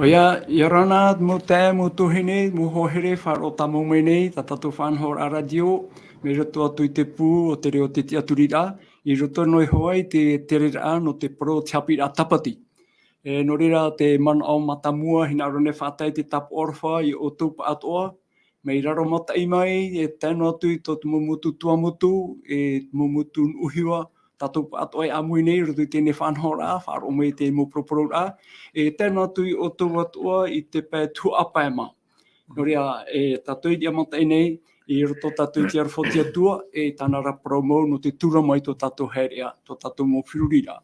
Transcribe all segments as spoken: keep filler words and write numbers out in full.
Ia, ia ora na, mau taeaʻe, mau tuahine, mau hoa here, faʻaroʻo tāmau mai nei, tā tātou faʻanahoraʻa rātio, mai roto atu i te pū o te reo o te tiʻaturiraʻa, i roto noa iho ā i te tereraʻa nō te parau o te haʻapiʻiraʻa tāpati. E, nō reira te manaʻo mātāmua, hinaʻaro nei e faʻatae i te tāpaʻo aroha ia ʻoutou pāʻatoʻa, mai Raromataʻi mai, e tae noa atu i tō te mau motu Tuamotu, e te mau motu Nuʻuhiva, tātou pāʻatoʻa e ʻāmui nei i roto i teie faʻanahoraʻa, faʻaroʻo mai i te mau paraparau, e tae noa atu ia ʻoutou atoʻa i te pae tuhaʻa pae mā. Nō reira, e tātou i Raromataʻi nei, i roto tātou i te aroha o te Atua, e tāna ra parau mau nō te tura mai tō tātou haereʻa, tō tātou mau feruriraʻa.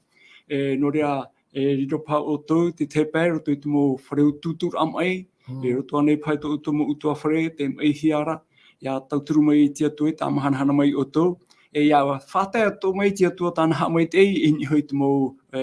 E, nō reira, e riro paha ʻoutou i te tahi pae i roto i te mau fare utuuturaʻa maʻi, Mm. e roto ānei paha i tō ʻoutou mau ʻutuāfare, te maʻi hiara, ia tauturu mai i te Atua, e tāmahanahana mai ia ʻoutou, e ia faʻatae atoʻa mai i te Atua tāna haʻamaitaʻi, i niʻa iho i te mau, e,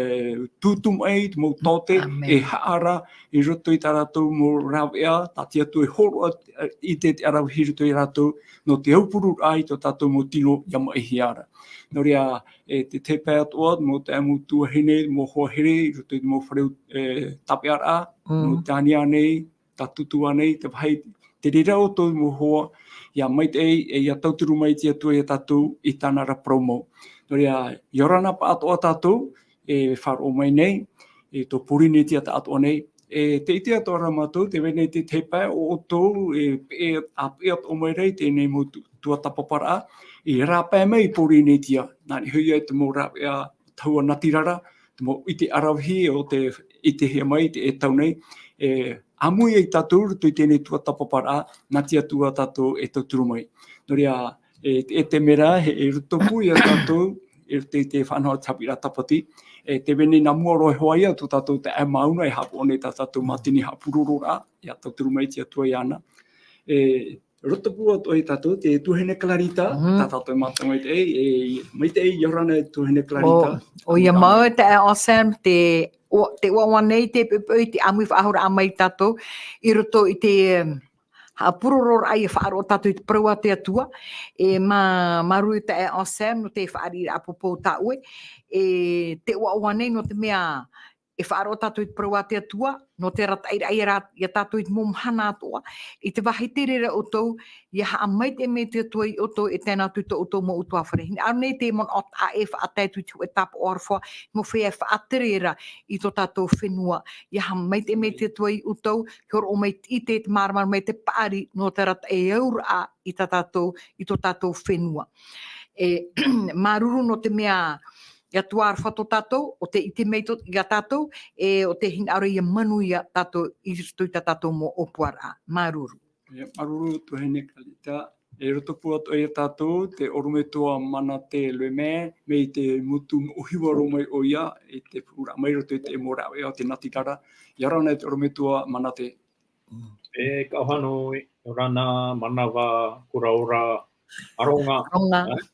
tūtū maʻi, te mau tōte, Amen. e haʻara, i roto i tā rātou mau rāveʻa, tā te Atua e hōroʻa, e, i te, te aravihi i roto ia rātou, nō te aupururaʻa i tō tātou mau tino ia maʻi hiara. Nō reira, e te tahi pae atoʻa, mau taeaʻe, mau tuahine, mau hoa here, i roto i te mau fare, e, tāpeʻaraʻa, Mm. mau tāne ānei, Tātūtū ānei, te vāhi, te reira ʻoutou mau hoa, ia maitaʻi, e ia tauturu mai te Atua ia tātou i tāna ra parau mau. Nō reira, ia ora na pāʻatoʻa tātou, e faʻaroʻo mai nei, i tō Pōrīnetia tāʻatoʻa nei, e tē ʻite atoʻa ra mātou, tē vai nei te tahi pae o ʻoutou, e peʻe, ʻa peʻe atoʻa mai ra i teie mau tu-, tuatāpaparaʻa, i rāpae mai i Pōrīnetia, nā niʻa iho ia i te mau rāveʻa, tahua natirara, te mau ʻite aravihi o tē ʻitehia mai, tē tau nei, e ʻāmui ai tātou i roto i teie tuatāpaparaʻa, nā te Atua tātou e tauturu mai. Nō reira, e, e te mea ra, e, e roto pū ia tātou, e roto i te faʻanaho o te haʻapiʻiraʻa tāpati, e tē vai nei nā mua roa iho ā ia tō tātou taeaʻe Mauna, e haʻapaʻo nei tā tātou mātini haʻapurororaʻa, ia tauturu mai te Atua iāna. E, Roto pū atoʻa ia tātou, te tuahine Clarita, Mm. tā tātou mātou maitaʻi, e, maitaʻi, ia ora na tuahine Clarita. ʻO, ʻoia mau, taeaʻe Anselme, te, ʻo, te ʻoaʻoa nei te poʻipoʻi, te ʻāmui faʻahou raʻa mai tātou, i roto i te, em, haʻapurororaʻa ia faʻaroʻo tātou i te parau a te Atua, e mā, māuruuru taeaʻe Anselme, nō te fāriʻiraʻa poupou tā ʻoe, e te ʻoaʻoa nei nō te mea, e faʻaroʻo tātou i te parau a te Atua, nō te arataʻiraʻa ia rā-, ia tātou i te mau mahana atoʻa, i te vāhi terā ra ʻoutou, ia haʻamaitaʻi mai te Atua ia ʻoutou, e tae noa atu i tō ʻoutou mau ʻutuāfare. Hinaʻaro nei te manaʻo taʻa ʻē e faʻatae atu i te hōʻē tāpaʻo aroha, mau feiā e faʻatere ra i tō tātou fenua, ia haʻamaitaʻi mai te Atua ia ʻoutou, hōroʻa mai te ʻite, te māramarama, te paʻari, nō te arataʻi auraʻa i tā tātou, i tō tātou fenua. E, māuruuru nō te mea, ia tuatāpapa tō tātou, ʻo tē ʻite mai tō, ia tātou, e, ʻo tē hinaʻaro ia manuia tātou, i roto i tā tātou mau ʻōpuaraʻa. Māuruuru. Ia, māuruuru tuahine Clarita, e roto pū atoʻa ia tātou, te ʻorometua Manate Lemaire, mai te motu Nuʻuhiva roa mai ʻoia, i te pururaʻa mai roto i te mau rāveʻa o te natirara, ia ora na te ʻorometua Manate. E, Kaʻohano, ia ora na, manava, kura ora, aroha. Aroha. E?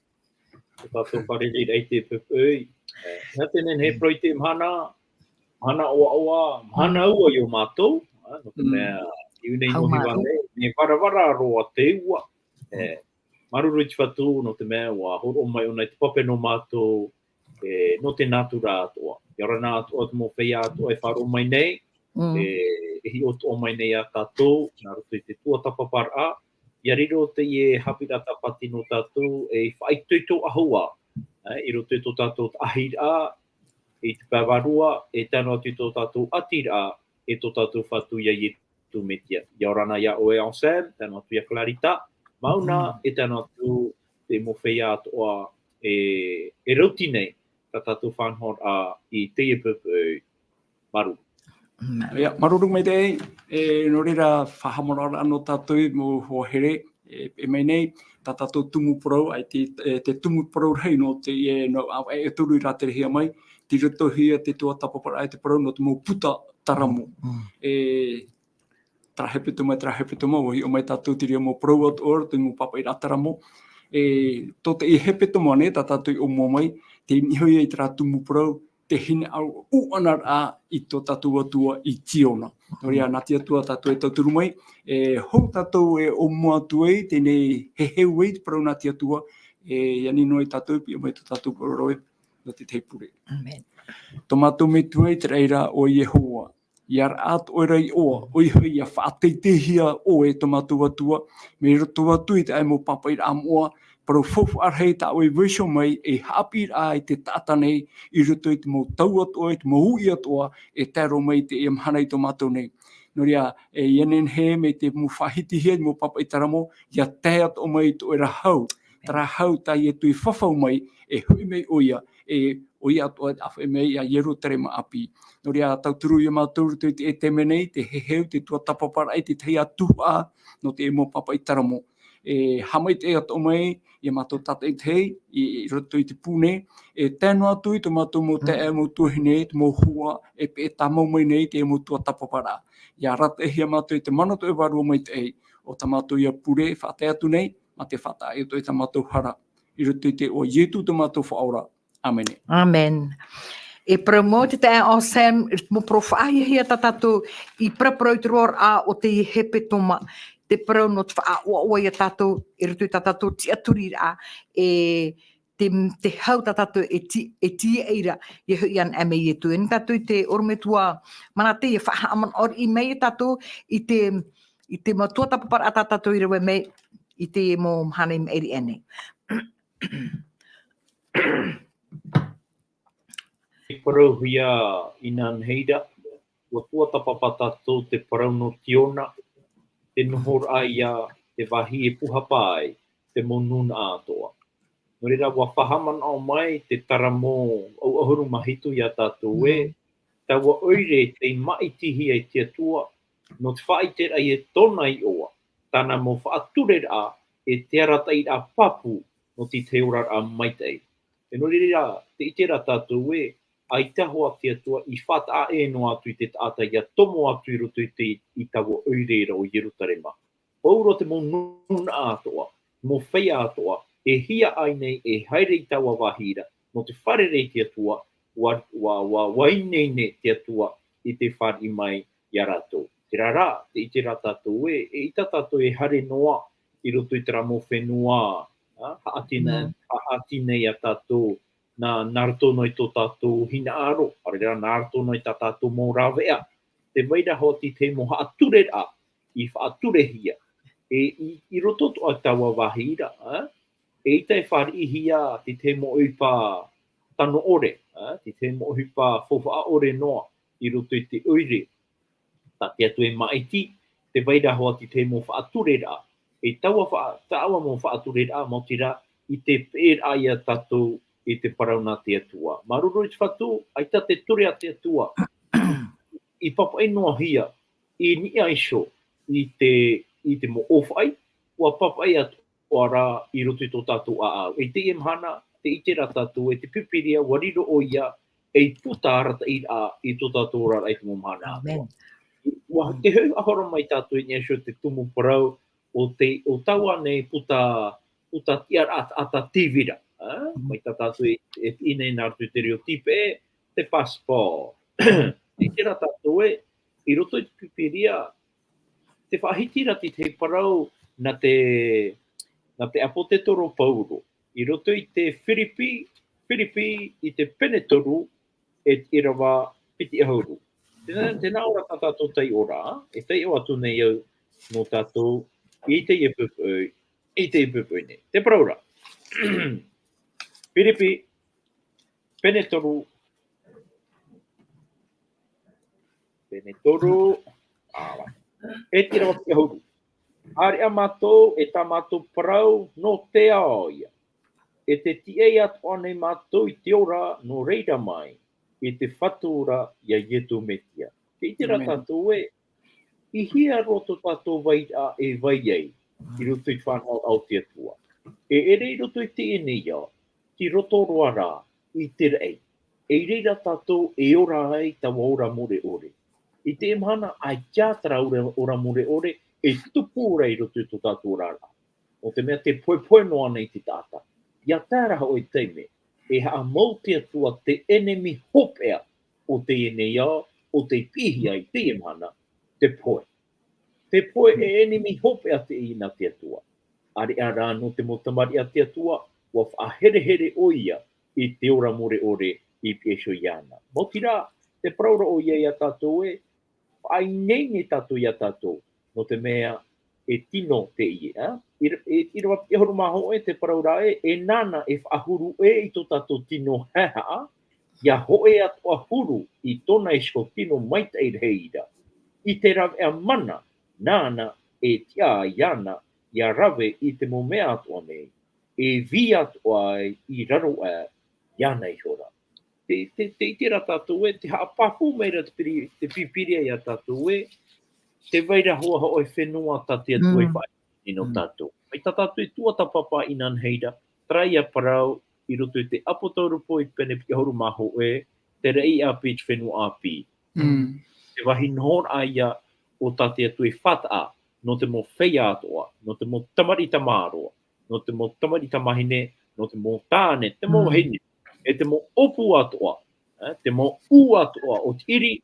Tō tātou fārereiraʻa i te poʻipoʻi. E, nā te nehenehe parau i te mahana, mahana ʻoaʻoa, mahana ua ia mātou, e, nō te mea, i ʻō nei Hau Nuʻuhiva mātou. Nei, mea varavara roa te ua. E, māuruuru i te Fatu, nō te mea, ʻua hōroʻa mai ʻōna i te pape nō mātou, e, nō te nātura atoʻa. Ia ora na atoʻa te mau feiā atoʻa e faʻaroʻo mai nei, Mm. e, e hiʻo atoʻa mai nei ia tātou, nā roto i te tuatāpaparaʻa, ia riro teie haʻapiʻiraʻa tāpati nō tātou, e faʻaitoito ʻahua, e, i roto i tō tātou taʻahiraʻa, i te pae vārua, e tae noa atu i tō tātou ʻātiraʻa, e tō tātou Fatu ia Iesu Mesia. Ia ora na ia ʻoe Anselme, tae noa atu ia Clarita, Mauna, Mm. e tae noa atu te mau feiā atoʻa e, e rauti nei, tā tātou faʻanahoraʻa i teie poʻipoʻi. Māuruuru. Mm. Ia, māuruuru maitaʻi, e, nō reira, faʻahaʻamanaʻo ra nō tātou mau hoa here, e, e mai nei, tā tātou tumu parau, ʻaita, e, te tumu parau rahi nō te, e, nō, ʻa, e, e toru i rāterehia mai, tei roto hia te tuatāpaparaʻa i te parau nō te mau puta taramo. Mm. E, terā hepetoma, terā hepetoma, ʻua hiʻo mai tātou te reira mau parau atoʻa, te mau pāpaʻiraʻa taramo. E, tō teie hepetoma nei, tā tātou i ʻōmua mai, tei niʻa iho ia i terā tumu parau, te hinaʻaro ʻuʻanaraʻa i tō tātou Atua i Ziona. Nō reira, nā te Atua tātou e tauturu mai, e, hou tātou e ʻōmua atu ai, teie nei heheu ai te parau nā te Atua, e, ia ani noa ia tātou, piʻi mai tō tātou parau rave, nō te tahi pure. Amen. Tō mātou Metua i te raʻi ra, ʻo Iehova. ia raʻa atu ʻoe ra iʻoa, ʻoia hoʻi ia faʻateiteihia ʻoe e tō mātou Atua, mai roto atu i te ʻae mau pāpaʻiraʻa moʻa, parau faufaʻa rahi tā ʻoe i vaiiho mai, e haʻapiʻiraʻa i te taʻata nei, i roto i te mau tau atoʻa, i te mau uʻi atoʻa, e tae roa mai i teie mahana i tō mātou nei. Nō reira, e, ʻia nehenehe mai te mau faʻahitihia, i te mau pāpaʻi taramo, ʻia tae atoʻa mai i tō ʻoe ra hau, terā hau tā Ietu i fafau mai, e hoʻi mai ʻoia, e ʻoia atoʻa e ʻāfaʻi mai ia Ierutarema ʻāpī. Nō reira, tauturu ia mātou i roto i teie taime nei, te heheu, te tuatāpaparaʻa i te tahi atu tuhaʻa, nō te mau pāpaʻi taramo. E haʻamaitaʻi atoʻa mai, ia mātou tātaʻitahi, i, i roto i te pū nei, e tae noa atu i tō mātou mau taeaʻe, mau tuahine, te mau hoa, e peʻe tāmau mai nei te mau tuatāpaparaʻa. ʻIa arataʻihia mātou i te mana atoʻa e Vārua Maitaʻi, ʻo tā mātou ia pure, faʻatae atu nei, mā te faʻataʻa atoʻa i tā mātou hara. I roto i te iʻoa o Ietu tō mātou Faʻaora. ʻĀmene. ʻĀmene. E parau mau te taeaʻe Sam, mau parau faʻahiahia tā tātou i paraparau i te roaraʻa o te hepetoma, te parau nō te faʻaʻoaʻoa ia tātou, i roto i tā tātou tiʻaturiraʻa, e te, te hau tā tātou e ti-, e tīaʻi ra, ʻia hoʻi anaʻe mai Ietu. E nā tātou i te ʻorometua Manate, ʻia faʻahaʻamanaʻo riʻi mai ia tātou i te, i te mau tuatāpaparaʻa tā tātou i rave mai, i te mau mahana i maʻiri aʻe nei. E parauhia inānahi ra, ʻua tuatāpapa tātou te parau nō Tiona, te nohoraʻa ia te vāhi e pūhapa ai te mau nūnaʻa atoʻa. Nō reira, ʻua faʻahaʻamanaʻo mai te taramo ʻau ʻahuru mā hitu ia tātou ē, taua ʻoire tei māʻitihia e te Atua, nō te faʻaʻiteraʻa i tōna iʻoa, tāna mau faʻatureraʻa, e te arataʻiraʻa pāpū, nō te, te oraraʻa maitaʻi. E nō reira, tē ʻite ra tātou ē, ʻaita hoʻi te Atua i faʻataʻa ʻē noa atu i te taʻata ʻia tomo atu i roto i te, i taua ʻoire ra ʻo Ierutarema. Pauroa te mau nūnaʻa atoʻa, mau feiā atoʻa, e hiaʻai nei, e haere i taua vāhi ra, nō te fārerei i te Atua, ʻua, ʻua, ʻua, ʻua ineine te Atua i te fāriʻi mai ia rātou. Terā rā, tē ʻite ra tātou ē, eʻita tātou e haere noa i roto i terā mau fenua, ā, haʻati nei, haʻati nei ia tātou, nā, nā roto noa i tō tātou hinaʻaro, ʻaore rā nā roto noa i tā tātou mau rāveʻa. Tē vai ra hoʻi te mau haʻatureraʻa i faʻaturehia. E i, i roto atoʻa i taua vāhi ra, ā, eʻita e fāriʻihia te mau ʻohipa tano ʻore, ā, te mau ʻohipa faufaʻa ʻore noa i roto i te ʻoire. Tā te Atua e māʻiti, tē vai ra hoʻi te mau faʻatureraʻa. E taua faʻa-, taua mau faʻatureraʻa, maoti rā, i te peʻeraʻa ia tātou i te parau nā te Atua. Māuruuru i te Fatu, ʻaita te ture a te Atua i papaʻi noa hia, i niʻa iho i te, i te mau ʻōfaʻi, ʻua papaʻi atu ʻoia rā i roto i tō tātou ʻāʻau. I teie mahana, tē ʻite ra tātou ē te Pīpīria, ʻua riro ʻoia ei puta arataʻiraʻa i tō tātou oraraʻa i te mau mahana atoʻa. ʻĀmene. ʻUa, tē hoʻi faʻahoro mai tātou i niʻa iho i te tumu parau o te, o taua nei puta, puta tiʻaraʻa taʻata tīvira, ā? Mai tā tātou e, e tiʻi nei nā roto i te reo tīpeʻe, te passport. Tē ʻite ra tātou ē, i roto i te Pīpīria, tē faʻahiti ra te, te parau nā te, nā te ʻāpōsetolo Paulo. I roto i te Firipi, Firipi i te pene toru, e te ʻīrava piti ʻahuru. Tēnā, tēnā ora tā tātou taiʻoraʻa, e taiʻo atu nei au nō tātou i teie poʻipoʻi, i teie poʻipoʻi nei. Te parau ra. Firipi, pene toru, pene toru, ā, e te ʻīrava piti ʻahuru. ʻAreʻa mātou, e tā mātou parau, nō te ao ia. E tē tiʻa atoʻa nei mātou i te ora, nō reira mai, i te Fatu ra ia Iesu Mesia. Tē ʻite ra tātou ē, i hea roa tō tātou vairaʻa e vai ai, i roto i te faʻanahoraʻa o te Atua. E ʻere i roto i teie nei ao, tei roto roa rā, i te raʻi. E i reira tātou e ora ai taua ora mure ʻore. I teie mahana, ʻaita terā ora, ora mure ʻore, e tupu ra i roto i tō tātou oraraʻa. Nō te mea tē pohepohe noa nei te taʻata. ʻIa tae ra hoʻi te taime, e haʻamau te Atua te ʻenemi hopeʻa o teie nei ao, o tei piʻihia i teie mahana, te pohe. Te pohe e ʻenemi hopeʻa teie nā te Atua. ʻAreʻa rā nō te mau tamariʻi a te Atua, ʻua faʻaherehere ʻoia i te ora mure ʻore i pihaʻi iho iāna. Maoti rā, tē parau ra ʻoia ia tātou ē, faʻaineine tātou iā tātou, nō te mea e tino teie, ā? I, i, ʻīrava piʻi ʻahuru mā hōʻē te parau ra ē, e nāna e faʻahuru ʻē i tō tātou tino haehaʻa, ʻia hōʻē atoʻa huru i tōna iho tino maitaʻi rahi ra. I te raveʻa mana, nāna e tiʻa iāna, ʻia rave i te mau mea atoʻa nei, e vī atoʻa ai i raro aʻe iāna iho ra. Te, te, te ʻite ra tātou ē, te haʻapāpū mai ra te piri-, te Pīpīria iā tātou ē, tē vai ra hoʻi hōʻē fenua tā te Atua e Mm. faʻaineine nō Mm. tātou. Mai tā tātou e tuatāpapa inanahi ra, terā ia parau i roto i te ʻApotarupo i te pene piʻi ʻahuru mā hōʻē, te raʻi ʻāpī i te fenua ʻāpī. Mm. Te vāhi nohoraʻa ia o tā te Atua e fātaʻa, nō te mau feiā atoʻa, nō te mau tamariʻi tamaroa, nō te mau tamariʻi tamāhine, nō te mau tāne, te mau Mm. vahine, e te mau ʻōpū atoʻa, ā, te mau ʻū atoʻa o te ʻiri,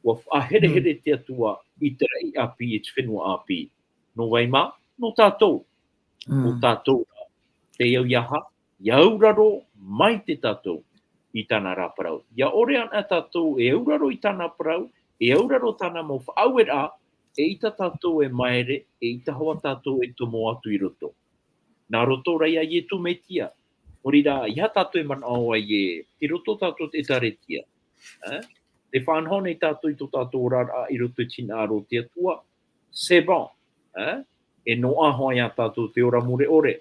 ʻua faʻaherehere Mm. te Atua i te raʻi ʻāpī, i te fenua ʻāpī. Nō vai mā? Nō tātou. Mm. Nō tātou rā. Te au i aha? ʻIa auraro maite tātou i tāna ra parau. ʻIa ʻore anaʻe tātou e auraro i tāna parau, e auraro tāna mau faʻaueraʻa, eʻita tātou e māere, eʻita hoʻi tātou e tomo atu i roto. Nā roto rā iā Ietu Metia. Nō reira, ʻeiaha tātou e manaʻo ai ē, tei roto tātou te ʻĒtārētia. Ā? Tē faʻanaho nei tātou i tō tātou oraraʻa i roto i te hinaʻaro o te Atua. C'est bon. Ā? E noaʻa hoʻi iā tātou te ora mure ʻore.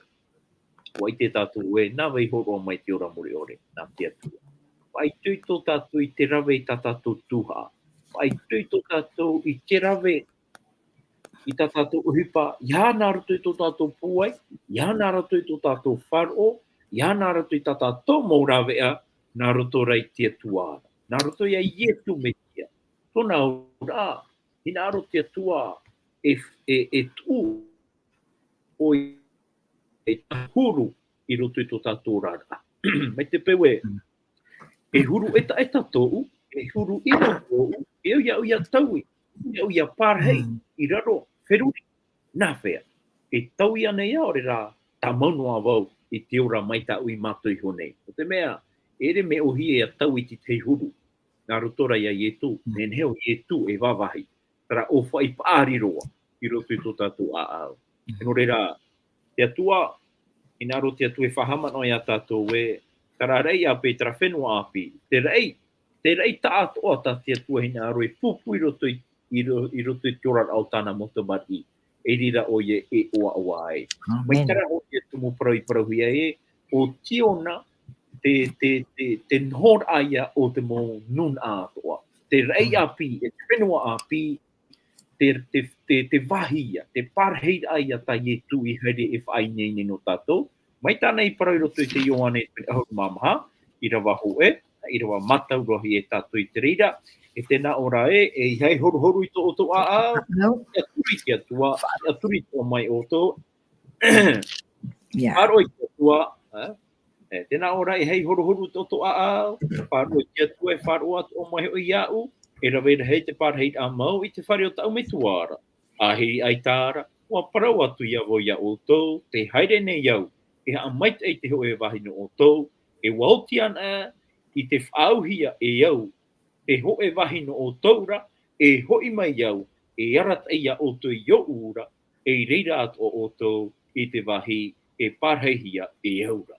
ʻUa ʻite tātou ē, nā vai hōroʻa mai te ora mure ʻore, nā te Atua. Faʻaitoito tātou i te rave i tā tātou tuhaʻa. Faʻaitoito tātou i te rave i tā tātou ʻohipa, ʻeiaha nā roto i tō tātou pūai, ʻeiaha nā roto i tō tātou faʻaroʻo, ʻeiaha nā roto i tā tātou mau rāveʻa, nā roto rā i te Atua ra. Nā roto iā Ietu Metia. Tōna auraʻa, hinaʻaro te Atua e, e, e tuʻu ʻoia e huru i roto i tō tātou oraraʻa. Mai te peu ē, Mm. e huru ʻetaʻeta tōʻu, e huru ʻino tōʻu, e au iāʻu ʻia taui, e au iāʻu ʻia pārahi, Mm. i raro, feruri, nā hea? E taui anaʻe ʻaore rā, tāmau noa vau i te ora mai tāʻu i mātau iho nei. Nō te mea, e ʻere mea ʻōhie ʻia taui i te tahi huru. Nā roto rā iā Ietu, Mm. nehenehe ʻo Ietu e vāvāhi. Terā ʻōfaʻi paʻari roa i roto i tō tātou ʻāʻau. Mm. Nō reira, te Atua, hinaʻaro te Atua e faʻahaʻamanaʻo iā tātou ē, terā raʻi ʻāpī, terā fenua ʻāpī, te raʻi, te raʻi taʻatoʻa tā te Atua hinaʻaro e pūpū i roto i, i ro-, i roto i te oraraʻa o tāna mau tamariʻi, e reira ʻoia e ʻoaʻoa ai. Mai Amen. Terā hoʻi te tumu parau i parauhia ē, ʻo Tiona, te, te, te, te nohoraʻa ia o te mau nūnaʻa atoʻa. Te raʻi Mm. ʻāpī, e te fenua ʻāpī, te, te, te, te vāhi ia, te pārahiraʻa ia tā Ietu i haere e faʻaineine nō tātou. Mai tāna i parau i roto i te Ioane, ʻahuru mā maha, ʻīrava hōʻē, ʻīrava mātau roa e tātou i te reira, e tē nā ʻō ra ē, e ʻeiaha e horuhoru i tō ʻoutou ʻāʻau, ʻāʻau. ʻIa turu i te Atua, ʻia turu i te ʻō mai ʻoutou. ʻIa. Faʻaroʻo i te Atua, ā? E, tē nā ʻō ra, e ʻeiaha e horuhoru tō ʻoutou ʻāʻau, faʻaroʻo i te Atua, e faʻaroʻo atoʻa mai hoʻi iāʻu, e rave rahi te pārahiraʻa mau i te fare o tāʻu Metua ra. ʻĀhiri ʻaita ra, ʻua parau atu ā vau iā ʻoutou, tē haere nei au, e haʻamaitaʻi i te hōʻē vāhi nō ʻoutou, e ʻua oti anaʻe i te faʻaauhia e au, te hōʻē vāhi nō ʻoutou ra, e hoʻi mai au, e arataʻi iā ʻoutou i ʻōʻu ra, e i reira atoʻa ʻoutou i te vāhi e pārahihia e au ra.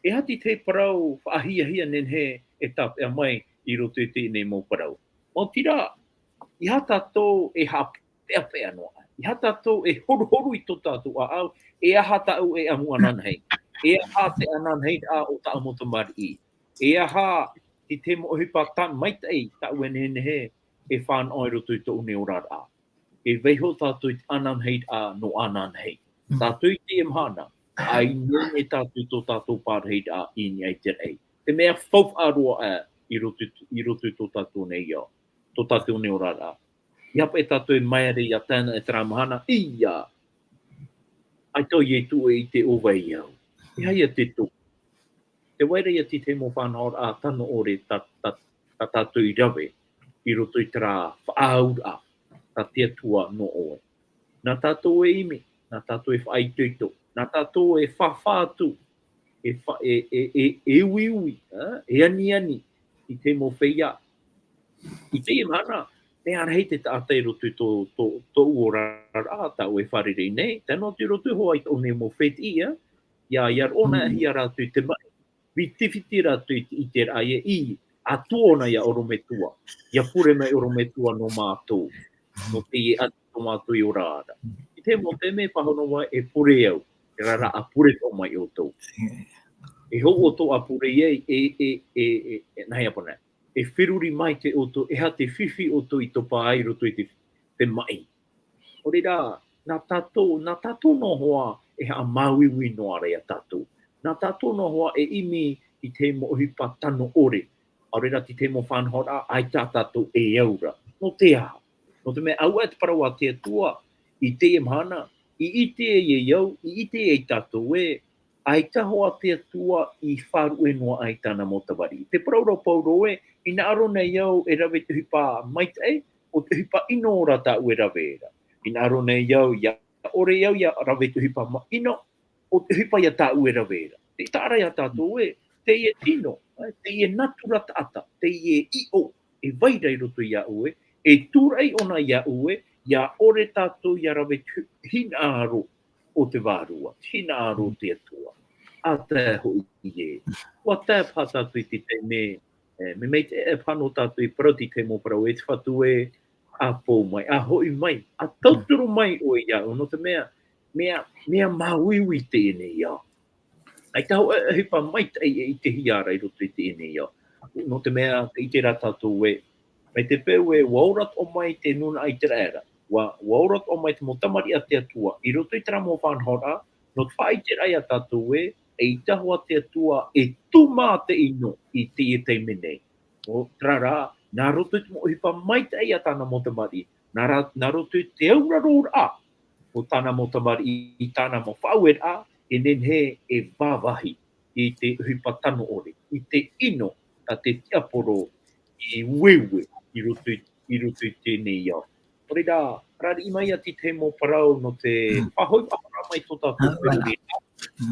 E aha te parau faʻahiahia nehenehe e tāpeʻa mai i roto i teie nei mau parau? Maoti rā, ʻeiaha tātou e haʻapeʻapeʻa noa. ʻEiaha tātou e horuhoru i tō tātou ʻāʻau, e aha tāʻu e ʻamu ananahi. E aha te ananahiraʻa o tāʻu mau tamariʻi. E aha te, te mau ʻohipa tāna maitaʻi tāʻu e nehenehe e fānaʻo i roto i tōʻu nei oraraʻa. E vaiiho tātou i te ananahiraʻa nō ananahi. Mm. Tātou i teie mahana, ʻaita e tātou tō tātou pārahiraʻa i niʻa i te raʻi. Te mea faufaʻa roa aʻe i roto i, i roto i tō tātou nei ao, tō tātou nei oraraʻa. ʻEiaha paʻi tātou e māere ia tae ana i terā mahana, ʻia. ʻAita ʻo Ietu e ʻite ʻo vai au. E aha ia te tumu. Tē vai ra ia te tahi mau fānaʻoraʻa tano ʻore tā, tā, tā tātou i rave, i roto i terā faʻaauraʻa, tā te Atua nō ʻoe. Nā tātou e ʻimi, nā tātou e faʻaitoito, nā tātou e fāfā atu, e fa-, e, e, e, e uiui, ā, e aniani i te mau feiā. I teie mahana, mea rahi te taʻata i roto i tō, tō, tōʻu oraraʻa, tāʻu e fārerei nei, tae noa atu i roto iho ā i tōʻu nei mau fētiʻi, ʻia, ʻia roʻohia rātou i te maʻi, fitifiti rātou i te, i te raʻa ia i, ʻa tuona ia ʻorometua, ʻia pure mai ʻorometua nō mātou, nō teie ʻati tō mātou i ora ra. I te mau taime pāhono vau e pure au, terā rā ʻa pure toʻa mai ʻoutou. E hou ʻoutou ʻa pure ai, e, e, e, e, e, nā hea paʻi, e feruri maitaʻi ʻoutou, e aha te fifi ʻoutou i topa ai i roto i te, te maʻi. ʻO reira, nā tātou, nā tātou noa hoʻi e haʻamāuiui noa ra ia tātou. Nā tātou noa hoʻi e ʻimi i te mau ʻohipa tano ʻore. ʻO reira, te, te mau faʻanahoraʻa, ʻaita tātou e au ra. Nō te aha? Nō te mea, ʻaita e te parau a te Atua, i teie mahana, i ʻite ai au, i ʻite ai tātou ē, ʻaita hoʻi te Atua i faʻaruʻe noa aʻe i tāna mau tamariʻi. Te parau ra ʻo Paulo ē, hinaʻaro nei au e rave te ʻohipa maitaʻi, ʻo te ʻohipa ʻino ra tāʻu e rave ra. Hinaʻaro nei au, ʻia ʻore au ʻia rave te ʻohipa ma-, ʻino, ʻo te ʻohipa ia tāʻu e rave ra. Te taʻa ra ia tātou ē, teie tino, ē, teie natura taʻata, teie ʻiʻo, e vai ra i roto iāʻu ē, e tūraʻi ʻōna iāʻu ē, ʻia ʻore tātou ʻia rave te hinaʻaro o te Vārua, te hinaʻaro o te Atua. ʻA tae hoʻi ē. ʻUa tae paha tātou i te taime, e, mea maitaʻi e paha nō tātou i parau te tahi mau parau, e te Fatu ē, ʻa pou mai, ʻa hoʻi mai, ʻa tauturu mai ʻoe iāʻu, nō te mea, mea, mea māuiui teie nei au. ʻAita hoʻi e ʻohipa maitaʻi e ʻitehia ra i roto i teie nei au. Nō te mea, tē ʻite ra tātou ē, mai te peu ē, ʻua ora atoʻa mai te nūnaʻa ʻĪteraʻera, ʻua, ʻua ora atoʻa mai te mau tamariʻi a te Atua, i roto i terā mau faʻanahoraʻa, nō te faʻaʻiteraʻa ia tātou ē, ʻaita hoʻi te Atua e tūmā te ʻino i teie taime nei. ʻO terā rā, nā roto i te mau ʻohipa maitaʻi a tāna mau tamariʻi, nā ra-, nā roto i te auraroraʻa o tāna mau tamariʻi, i tāna mau faʻaueraʻa, e nehenehe e vāvāhi i te ʻohipa tano ʻore, i te ʻino tā te tiaporo i ueue i roto i, i roto i teie nei au. ʻO reira, arataʻi mai ia te tahi mau parau nō te faʻahoʻi faʻahou mai tō tātou feruri ra.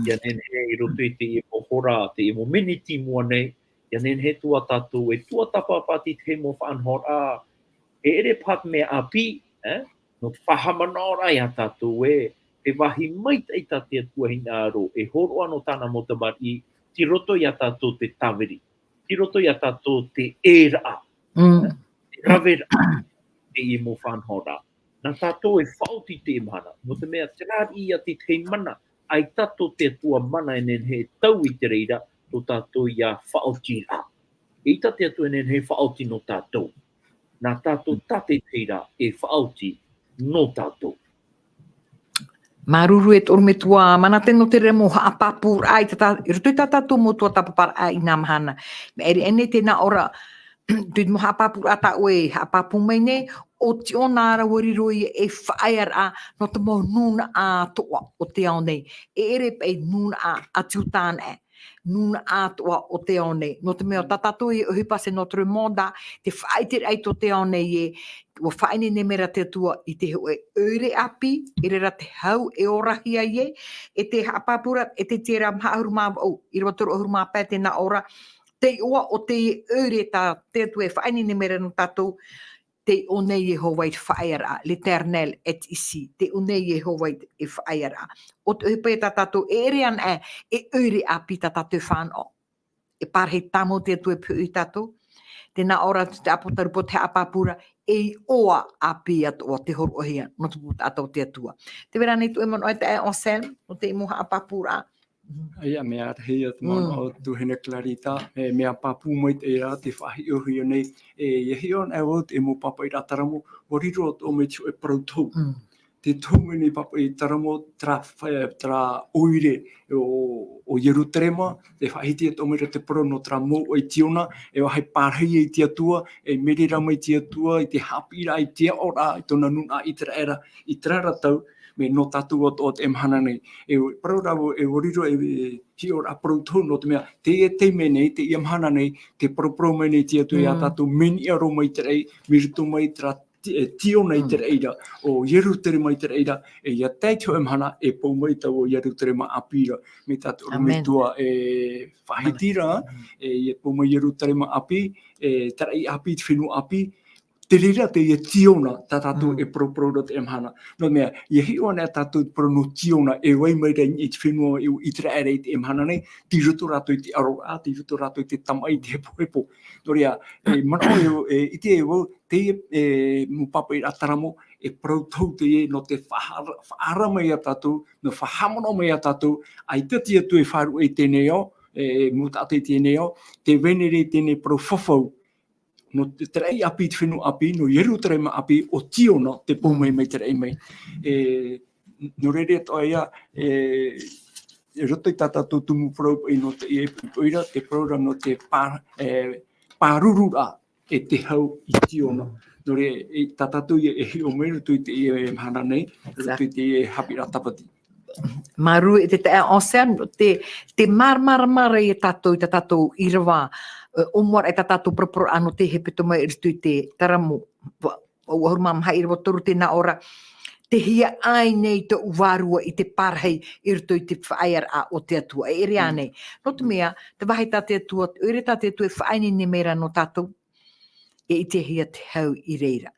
ʻIa nehenehe i roto i teie mau hora, teie mau miniti i mua nei, ʻia nehenehe atoʻa tātou e tuatāpapa i te tahi mau faʻanahoraʻa, e ʻere paha te mea ʻāpī, ē? Nō te faʻahaʻamanaʻoraʻa ia tātou ē, te vāhi maitaʻi tā te Atua hinaʻaro, e hōroʻa nō tāna mau tamariʻi, tei roto ia tātou te tāviri, tei roto ia tātou te ʻēraʻa, te raveraʻa, teie mau faʻanahoraʻa. Nā tātou e faʻaoti i teie mahana, nō te mea, terā ia te tahi mana, ʻaita tō te Atua mana e nehenehe e tau i te reira, tō tātou ia faʻaotiraʻa. ʻAita te Atua e nehenehe e faʻaoti nō tātou. Nā tātou tātaʻitahi ra e faʻaoti nō tātou. Māuruuru e te ʻorometua Manate nō te reira mau haʻapāpūraʻa i tā tā-, i roto i tā tātou mau tuatāpaparaʻa i nā mahana. Mea ʻere aʻe nei te nā ʻō ra, te mau haʻapāpūraʻa tā ʻoe e haʻapāpū mai nei, ʻo Tiona ra ʻua riro ia ei faʻaearaʻa nō te mau nūnaʻa atoʻa o te ao nei. E ʻere paʻi nūnaʻa ʻati Iuta anaʻe. Nūnaʻa atoʻa o te ao nei. Nō te mea, tā tātou e ʻohipa, c'est notre mandat, te faʻaʻiteraʻa i tō te ao nei ē, ʻua faʻaineine mai ra te Atua i te hōʻē ʻoire ʻāpī, i reira te hau e orahia ai ē, e te haʻapāpū ra, e te Ezera maha ʻahuru mā vaʻu, ʻīrava toru ʻahuru mā pae, tē nā ʻō ra, te iʻoa o te ʻoire tā te Atua e faʻaineine mai ra nō tātou, te iʻo nei Iehova i te faʻaearaʻa, l'Éternel est ici, te iʻo nei Iehova i te, e faʻaearaʻa. ʻO te ʻohipa ia tā tātou e ʻere anaʻe, e ʻoire ʻāpī tā tātou e fānaʻo. E parahi tāmau te Atua e pihaʻi iā tātou. Tē nā ʻō ra te ʻāpōsetolo Paula, te haʻapāpū ra, e iʻoa ʻāpī atoʻa te hōroʻahia nō te mau taʻata o te Atua. Tē vai ra ānei tō ʻoe manaʻo e taeaʻe Anselme, nō te mau haʻapāpūraʻa? ʻAita, mea rahi ia te manaʻo tuahine Clarita, e mea pāpū maitaʻi ra te faʻahiʻohia nei, e, ʻia hiʻo anaʻe vau te mau pāpaʻiraʻa Taramo, ʻua riro atoʻa mai te hōʻē parau tohu. Te tohu mai nei pāpaʻi Taramo, terā fa-, terā ʻoire o, o Ierutarema, tē faʻahiti atoʻa mai ra te parau nō terā mouʻa i Tiona, e ʻua parahi ai te Atua, e mea rave mai te Atua i te haʻapiʻiraʻa, i te aʻoraʻa i tōna nūnaʻa ʻĪteraʻera, i terā ra tau, mea nō tātou atoʻa teie mahana nei. E parau ra vau, e ʻua riro, e, e hiʻoraʻa parau tohu, nō te mea, teie taime nei, teie mahana nei, tē paraparau mai nei te Atua iā tātou, mea niʻa roa mai te raʻi, mai roto mai terā Ti-, e, Tiona i te reira, ʻo Ierutarema i te reira, e, ʻia tae i te hōʻē mahana, e pou mai taua Ierutarema ʻāpī ra, mai tā te ʻorometua e faʻahiti ra, e, ʻia pou mai Ierutarema ʻāpī, e, te raʻi ʻāpī, te fenua ʻāpī, Te reira teie Tiona, tā tātou e parauparau ra teie mahana. Nō te mea, ʻia hiʻo anaʻe tātou te parau nō Tiona, e vai mai ra i te fenua ʻo Iteraera i teie mahana nei, tei roto rātou i te ʻaroraʻa, tei roto rātou i te tamaʻi, te hepohepo. Nō reira, e manaʻo e, e ʻite e vau, teie, e, mau pāpaʻiraʻa taramo, e parau tohu teie nō te faʻaʻara-, faʻaʻara mai ia tātou, nō faʻahaʻamanaʻo mai ia tātou, ʻaita te Atua e faʻaruʻe i teie nei ao, e, mau taʻata i teie nei ao, tē vai nei ra teie parau fafau. Nō te, te raʻi ʻāpī, te fenua ʻāpī, nō Ierutarema ʻāpī, ʻo Tiona, te pou mai, mai te raʻi mai. E, nō reira atoʻa ia, e, i roto i tā tātou tumu parau paʻi nō teie poʻi ra, te parau ra nō te pā-, e, pārururaʻa e te hau i Tiona. Nō reira, e, tā tātou ia e hiʻo mai roto i teie mahana nei, roto i teie haʻapiʻiraʻa tāpati. Māuruuru e te taeaʻe Anselme, te, te māramarama ra ia tātou, i tā tātou ʻīrava, e, ʻōmuaraʻa, i tā tātou paraparauraʻa nō te hepetoma i roto i te Taramo, va-, vaʻu ʻahuru mā maha, ʻīrava toru, tē nā ʻō ra, tē hiaʻai nei tōʻu vārua i te parahi i roto i te faʻaearaʻa o te Atua. E ʻere ānei. Nō te mea, te vāhi tā te Atua, ʻoia tā te Atua e faʻaineine mai ra nō tātou, e ʻitehia te hau i reira.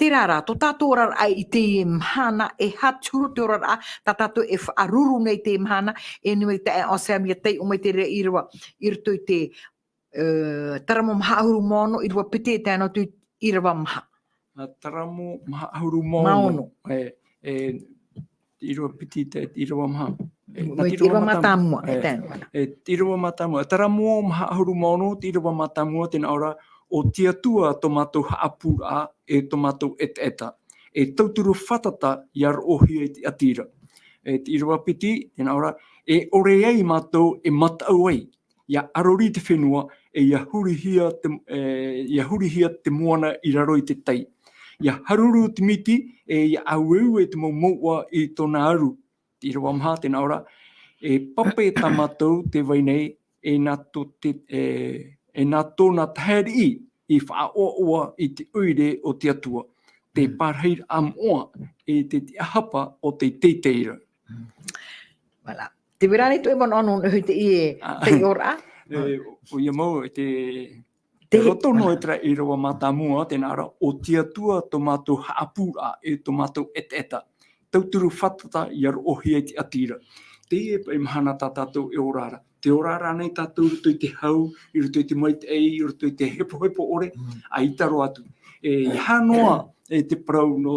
Terā rā, tō tātou oraraʻa i teie mahana, e aha te huru te oraraʻa tā tātou e faʻaruru nei i teie mahana, e nui mai te taeaʻe Anselme ʻia taiʻo mai te reira ʻīrava, i roto i te, e, Taramo maha ʻahuru mā ono, ʻīrava piti e tae noa atu i te ʻīrava maha. Ā, Taramo maha ʻahuru mā ono. Mā ono. E, e, ʻīrava piti te, ʻīrava maha. E, nā, mai te ʻīrava mātāmua, e, e tae noa. E, ʻīrava mātāmua. Taramo maha ʻahuru mā ono, te ʻīrava mātāmua, tē nā ʻō ra, ʻo te Atua tō mātou haʻapūraʻa, e tō mātou ʻetaʻeta. E tauturu fātata ʻia roʻohia i te ʻati ra. E, te ʻīrava piti, tē nā ʻō ra, e ʻore ai mātou e mataʻu ai, ʻia ʻarori te fenua, e ʻia hurihia te, e, ʻia hurihia te moana i raro i te tai. ʻIa haruru te miti, e ʻia ʻāueue te mau mouʻa i tōna aru. Te ʻīrava maha, tē nā ʻō ra, e pape tā mātou tē vai nei, e nā tō te, e, e nā tōna tahe riʻi i faʻaʻoaʻoa i te ʻoire o te Atua. Te pārahiraʻa moʻa, e te, te ʻahapa o te teitei ra. Voilà. Tē vai ra ānei tō ʻoe manaʻo nō, nō teie, ā, taiʻoraʻa? E, ʻoia mau, e te, te, te roto noa i terā ʻīrava mātāmua, tē nā ʻō ra, ʻo te Atua tō mātou haʻapūraʻa, e tō mātou ʻetaʻeta. Tauturu fātata ʻia roʻohia i te ʻati ra. Teie paʻi mahana tā tātou e ora ra. Tē ora ra ānei tātou i roto i te hau, i roto i te maitaʻi, i roto i te hepohepo ʻore, ʻaita roa atu. E, e aha noa, e te parau nō,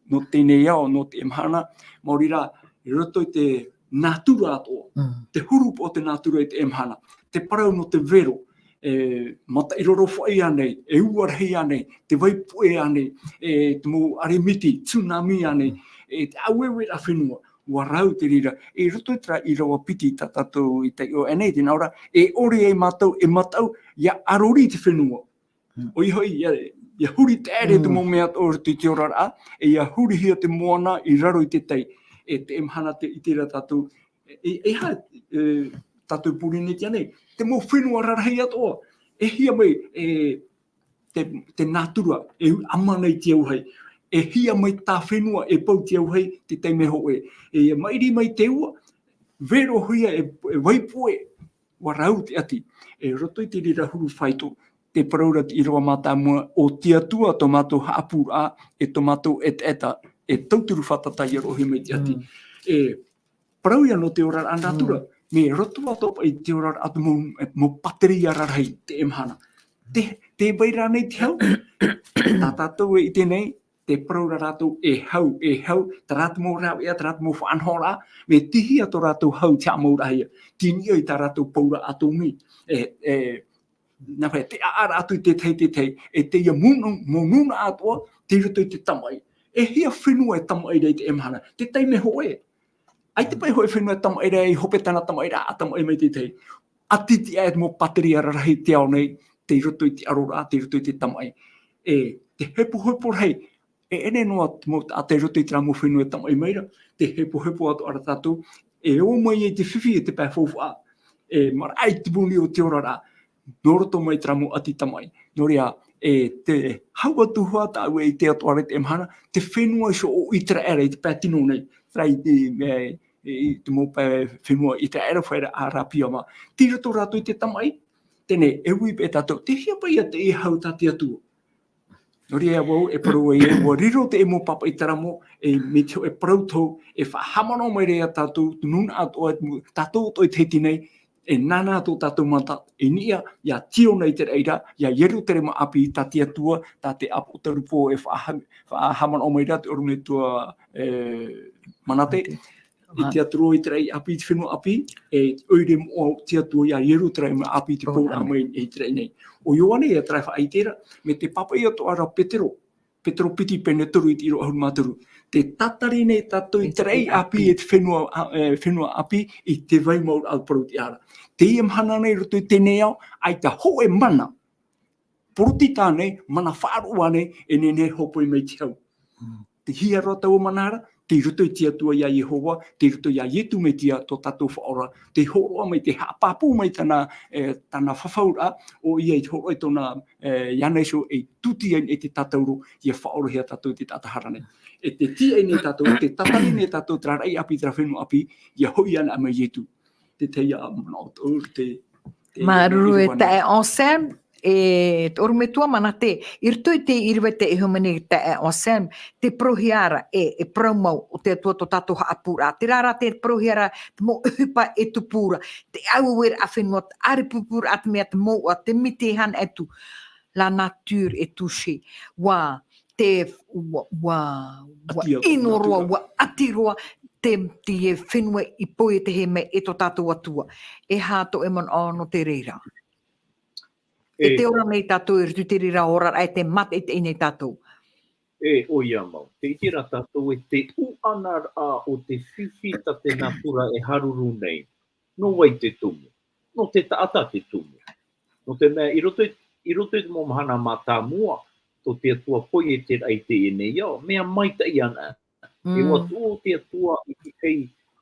nō teie nei ao, nō teie mahana, maori rā, i roto i te nātura atoʻa. Te huru o te nātura i teie mahana. Te parau nō te vero, e mataʻi rorofaʻi ānei, e ua rahi ānei, te vai puʻe ānei, e te mau ʻare miti, tsunami ānei, e te ʻāueueraʻa fenua, ʻua rau te reira. E roto i terā ʻīrava piti tā tātou i taiʻo aʻenei, tē nā ʻō ra, e ʻore ai mātou e mataʻu, ʻia ʻarori te fenua. ʻOia hoʻi, ʻia, ʻia huri taʻere te mau mea o roto i te oraraʻa, e ʻia hurihia te moana i raro i te tai. E teie mahana tē ʻite ra tātou, e, e aha, e, tātou Pōrīnetia nei, te mau fenua rarahi atoʻa, e hia mai, e, te, te nātura, e ʻama nei te auahi, e hia mai tā fenua, e pau te auahi, te taime hōʻē, e maʻiri mai te ua, verohia e, e vai puʻe, ʻua rau te ʻati. E roto i te reira huru faito, tē parau ra te ʻīrava mātāmua, ʻo te Atua tō mātou haʻapūraʻa, e tō mātou ʻetaʻeta, e tauturu fātata ʻia roʻohia mai te ʻati. E parau ia nō te oraraʻa nātura, mea roto atoʻa paʻi te oraraʻa te mau, mau pāteria rarahi teie mahana. Tē, tē vai ra ānei te hau, tā tātou e ʻite nei, tē parau ra rātou e hau, e hau, terā te mau rāveʻa, terā te mau faʻanahoraʻa, mea tihia tō rātou hau te haʻamauraʻahia, tei niʻa i tā rātou paura ʻātōmī, e, e, nā hea, te ʻaʻara atu i te tahi, te tahi, e teie mau nū-, mau nūnaʻa atoʻa, tei roto i te tamaʻi. E hia fenua e tamaʻi ra i teie mahana, te taime hōʻē. ʻAita paʻi hōʻē fenua e tamaʻi ra, i hope tāna tamaʻiraʻa, tamaʻi mai te tahi. ʻAtiti aʻe te mau pāteria rarahi te ao nei, tei roto i te ʻaroraʻa, tei roto i te tamaʻi. E, te hepohepo rahi, e ʻere noa te mau taʻata i roto i terā mau fenua e tamaʻi mai ra, te hepohepo atoʻa ra tātou, e ō mai ai te fifi e te pae faufaʻa, e maraʻa i te moni o te oraraʻa, nō roto mai terā mau ʻati tamaʻi. Nō reira, e te hau atu hoʻi tāʻu e ʻite atoʻa ra i teie mahana, te fenua iho o Iteraera i te pae tino nei, terā i te, e, i te mau pae fenua Iteraera, Fare, Arapia mā. Tei roto rātou i te tamaʻi, teie, e ui paʻi tātou, tē hia paʻi ia teie hau tā te Atua. Nō reira, vau e parau ai, ua riro te mau pāpaʻi terā mau, e, mai te hōʻē parau tau, e faʻahaʻamanaʻo mai ra ia tātou, te nūnaʻa atoʻa, tātou atoʻa i te hiti nei, e nānā atoʻa tātou mata, i niʻa, ia Tiona i te raʻi ra, ia Ierutarema ʻāpī, tā te Atua, tā te ʻāpōsetolo Paul e faʻaha-, faʻahaʻamanaʻo mai ra te ʻorometua, e, Manate. I te atura i te raʻi ʻāpī, i te fenua ʻāpī, e ʻoire moʻa te Atua ia Ierutarema ʻāpī i te pouraʻa mai i te raʻi nei. ʻO Ioane ia terā e faʻaʻite ra, mai te pāpaʻi atoʻa ra Petero, Petero piti pene toru i te ʻīrava ʻahuru mā toru. Tē tatari nei tātou i te raʻi ʻāpī, e te fenua, a, e, fenua ʻāpī, i te vai mau ra ʻau parau te ara. Teie mahana nei i roto i teie nei ao, ʻaita hōʻē mana. Porotetani, mana faʻaroʻo nei, e nehenehe e hōpoi mai te hau. Mm. Tei hea roa taua mana ra, tei roto i te Atua ia Iehova, tei roto ia Ietu Metia, tō tātou Faʻaora, tei hōroʻa mai, tei haʻapāpū mai tāna, e, tāna fafauraʻa, ʻoia i hōroʻa i tōna, e, iāna iho e tūtī ai nei te tātauro, ia faʻaorohia tātou i te taʻata hara nei. E tē tīaʻi nei tātou, tē tatari nei tātou terā raʻi ʻāpī, terā fenua ʻāpī, ia hoʻi anaʻe mai Ietu. Te tahi ā manaʻo tōʻu, te, te Māuruuru e taeaʻe Anselme, e te ʻorometua Manate, i roto i te ʻīrava e te hōmene taeaʻe Anselme, te parauhia ra, e, e parau mau, ʻo te Atua tō tātou haʻapūraʻa, terā rā te parauhia ra, te mau ʻohipa e tupu ra, te aueueraʻa fenua, te ʻārepurepuhia te mea, te mouʻa, te miti e hana atu, la nature est touchée, ua, te, ua, ua, ua ʻino roa, ua ʻati roa, te, te fenua i poiete mai e tō tātou Atua. E aha tō ʻoe manaʻo nō te reira? E, e te ora nei tātou, i roto i te reira oraraʻa, e te mataʻitaʻi nei tātou. E, ʻoia mau. Tē ʻite ra tātou, e te ʻuʻanaraʻa o te fifi tā te natura e haruru nei. Nō vai te tumu? Nō te taʻata te tumu. Nō te mea, i roto i, i roto i te mau mahana mātāmua, tō te Atua poiete ra i teie nei ao, mea maitaʻi ana. E ua tuʻu te Atua i te hei,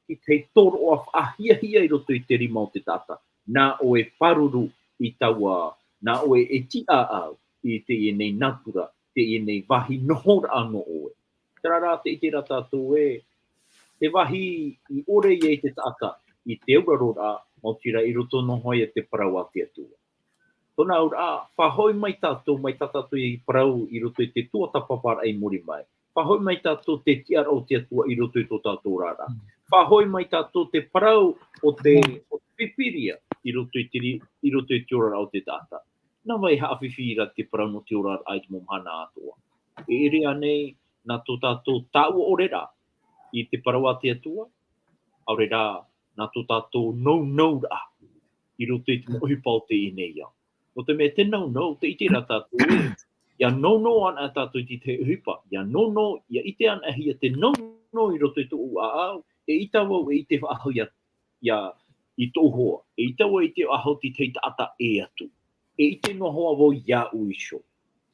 i te hei tōroʻa faʻahiahia i roto i te rima o te taʻata. Nā ʻoe pāruru i taua, nā ʻoe e tiʻaʻau i teie nei natura, teie nei vāhi nohoraʻa nō ʻoe. Terā rā tē ʻite ra tātou ē, te vāhi i ʻore ai te taʻata i te auraroraʻa, maoti rā i roto noa hoʻi i te parau a te Atua. Tōna auraʻa, faʻahoʻi mai tātou, mai tā tātou i parau i roto i te tuatāpaparaʻa i muri mai. Faʻahoʻi mai tātou te tiʻaraʻa o te Atua i roto i tō tātou oraraʻa. Mm. Faʻahoʻi mai tātou te parau o te, mm, o te Pīpīria i roto i te ri-, i roto i te oraraʻa o te taʻata. Nā vai e haʻafifi ra te parau nō te oraraʻa i te mau mahana atoʻa? E ʻere ānei nā tō tātou taʻua ʻore ra i te parau a te Atua? ʻAore rā, nā tō tātou nounouraʻa i roto i te mau ʻohipa o teie nei ao. Nō te mea te nounou, tē ʻite ra tātou ē, ia nounou ana tātou i te ʻohipa, ia nounou, ia ʻite ana hia te nounou i roto i tōʻu ʻāʻau, eʻita vau e ʻite faʻahou ia, ia i tōʻu hoa, eʻita vau e ʻite faʻahou i te tahi taʻata e atu. E ʻite noa hoʻi vau iāʻu iho.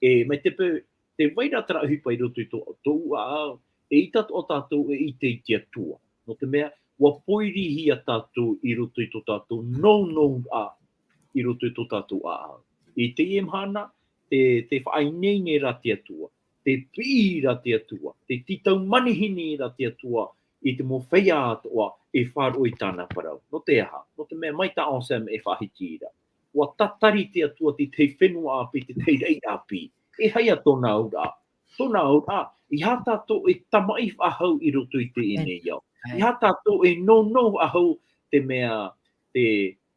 E, mai te peu, tē vai ra terā ʻohipa i roto i tō, tōʻu ʻāʻau, eʻita atoʻa tātou e ʻite i te Atua. Nō te mea, ua pōirihia tātou i roto i tō tātou nounouraʻa, i roto i tō tātou ʻāʻau. I teie mahana, tē, tē faʻaineine ra te Atua, tē piʻi ra te Atua, tē tītau manihini ra te Atua i te mau feiā atoʻa e faʻaroʻo i tāna parau. Nō te aha? Nō te mea mai tā Anselme e faʻahiti ra. Ua tatari te Atua i te tahi fenua ʻāpī, te tahi raʻi ʻāpī. E aha ia tōna auraʻa? Tōna auraʻa, e aha tātou e tamaʻi faʻahou i roto i teie nei ao? E aha tātou e nounou faʻahou te mea, te,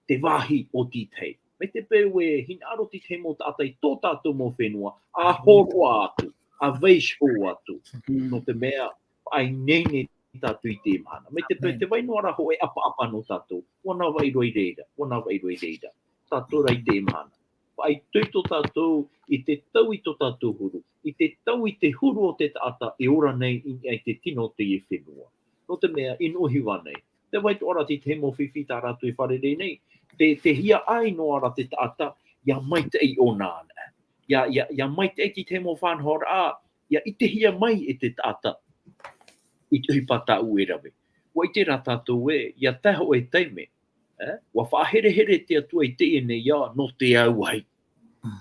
te vāhi o te tahi? Mai te peu e hinaʻaro te tahi mau taʻata i tō tātou mau fenua, ʻa hōroʻa atu, ʻa vaiiho atu. Mm. Nō te mea, faʻaineine tātou i teie mahana. Mai te peu, te vai noa ra hōʻē ʻapaʻapa nō tātou, ʻua navaʻi roa i reira, ʻua navaʻi roa i reira. Tātou rā i teie mahana. Faʻaitoito tātou i te taui tō tātou huru, i te taui i te huru o te taʻata e ora nei i niʻa i te tino o teie fenua. Nō te mea, i Nuʻuhiva nei, tē vai atoʻa ra te tahi mau fifi tā rātou e fārerei nei, tē, tē hiaʻai noa ra te taʻata, ʻia maitaʻi ʻōna anaʻe. ʻIa, ʻia, ʻia maitaʻi te tahi mau faʻanahoraʻa, ʻia ʻitehia mai e te taʻata i te ʻohipa tāʻu e rave. ʻUa ʻite rā tātou ē, ʻia tae hōʻē taime, e, ʻua faʻaherehere te Atua i teie nei ao nō te auahi. Mm.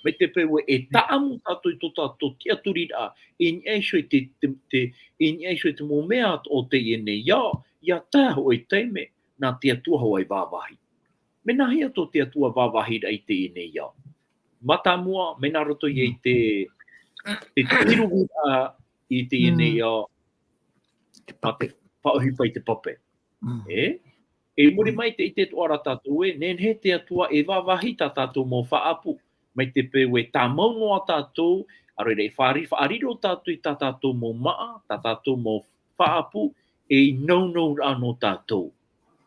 Mai te peu ē, e tāʻamu tātou i tō tātou tiʻaturiraʻa, i niʻa iho i te, te, te, i niʻa iho i te mau mea o teie nei ao, ʻia tae hōʻē taime, nā te Atua hoʻi e vāvāhi. Mea nāhea tō te Atua vāvāhiraʻa i teie nei ao? Mātāmua, mea nā roto ia i te, te tiruhiraʻa i teie nei ao, mā te faʻaʻohipa i te pape. E? E muri mai te ʻite atoʻa ra tātou ē, nehenehe te Atua e vāvāhi tā tātou mau faʻaʻapu. Mai te peu ē tāmau noa tātou, ʻaore rā e faʻari-, faʻariro tātou i tā tātou mau māʻa, tā tātou mau faʻaʻapu, ei nounou ra nō tātou,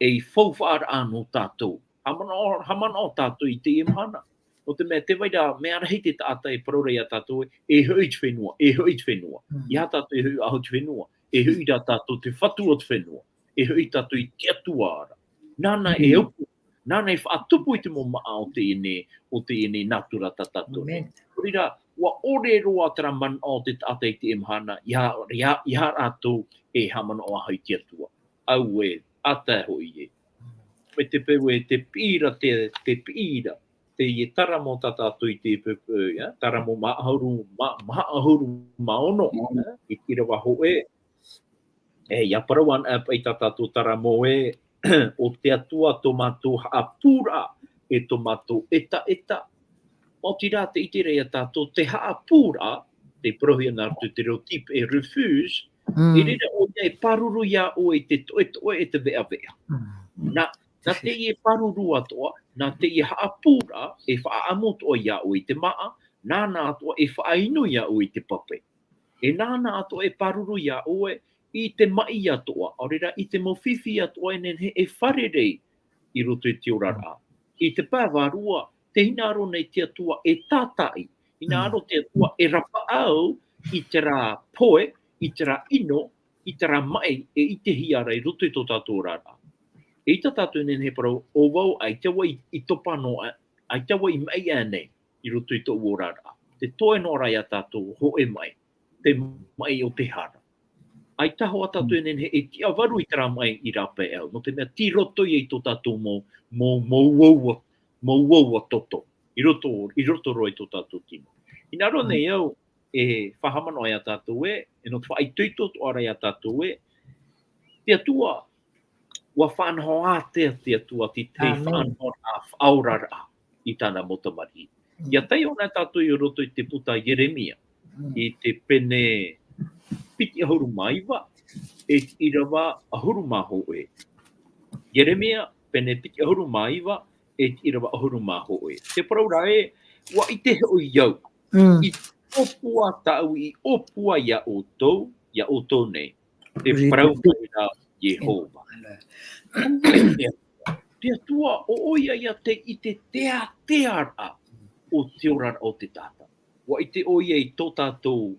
ei faufaʻa ra nō tātou. Haʻamanaʻo, haʻamanaʻo tātou i teie mahana. Nō te mea, tē vai ra mea rahi te taʻata e parau ra ia tātou ē, e hoʻi te fenua, e hoʻi te fenua. ʻEiaha tātou e hoʻi ʻahu te fenua, e hoʻi rā tātou te Fatu o te fenua, e hoʻi tātou i te Atua ra. Nāna e upu, nāna e faʻatupu i te mau māʻa o teie nei, o teie nei nātura tā tātou. Nō reira, ʻua ʻore roa terā manaʻo o te taʻata i teie mahana, ʻeiaha, ʻeiaha, ʻeiaha rātou e haʻamanaʻo ʻahu i te Atua. Auē, ʻaita hoʻi ē. Mai te peu ē te piʻi ra, te, te piʻi ra. Teie taramo tā tātou i te peu, ē, ia, taramo maha ʻahuru, ma-, maha ʻahuru ma ono, ē, i te ʻīrava hōʻē. E, ʻia parau anaʻe paʻi tā tātou taramo ē, ʻo te Atua tō mātou haʻapūraʻa, e tō mātou ʻetaʻeta. Maoti rā te ʻite ra ia tātou te haʻapūraʻa, tē parauhia nā roto i te reo tīpī e refuge, i reira ʻoia e pāruru ia ʻoe i te toʻetoʻe e te veʻaveʻa. Nā, nā teie pāruru atoʻa, nā teie haʻapūraʻa e faʻaʻamu atoʻa ia ʻoe i te māʻa, nāna atoʻa e faʻainu ia ʻoe i te pape. E nāna atoʻa e pāruru ia ʻoe i te maʻi atoʻa, ʻaore rā i te mau fifi atoʻa e nehenehe e fārerei i roto i te oraraʻa. I te pae vārua, tē hinaʻaro nei te Atua e tātaʻi, hinaʻaro te Atua e rapaʻau i terā pohe, i terā ʻino, i terā maʻi e ʻitehia ra i roto i tō tātou oraraʻa. Eʻita tātou e nehenehe e parau, ʻo vau, ʻaita vau i, i topa noa, ʻaita vau i maʻi aʻe nei i roto i tōʻu oraraʻa. Te toe noa ra ia tātou hōʻē maʻi, te maʻi o te hara. ʻAita hoʻi tātou e nehenehe e tiʻavaru i terā maʻi i rāpae au, nō te mea tei roto ia i tō tātou mau, mau, mau uaua, mau uaua toto, i roto, i roto roa i tō tātou tino. Hinaʻaro nei au, e faʻahaʻamanaʻo ia tātou ē, e nō te faʻaitoito atoʻa ra ia tātou ē, te Atua, ʻua faʻanaho ātea te Atua i te faʻanahoraʻa, faʻaoraraʻa i tāna mau tamariʻi. ʻIa taiʻo na tātou i roto i te puta Ieremia, i te pene piti ʻahuru mā iva, e te ʻīrava ʻahuru mā hōʻē. Ieremia, pene piti ʻahuru mā iva, e te ʻīrava ʻahuru mā hōʻē. Te parau ra ē, ʻua ʻite hoʻi au, i ʻōpua tāʻu i ʻōpua ia ʻoutou, ia ʻoutou nei, te parau mai ra Iehova. Te Atua, ʻo ʻoia ia tei ʻite te ātea ra o te oraraʻa o te taʻata. ʻUa ʻite ʻoia i tō tātou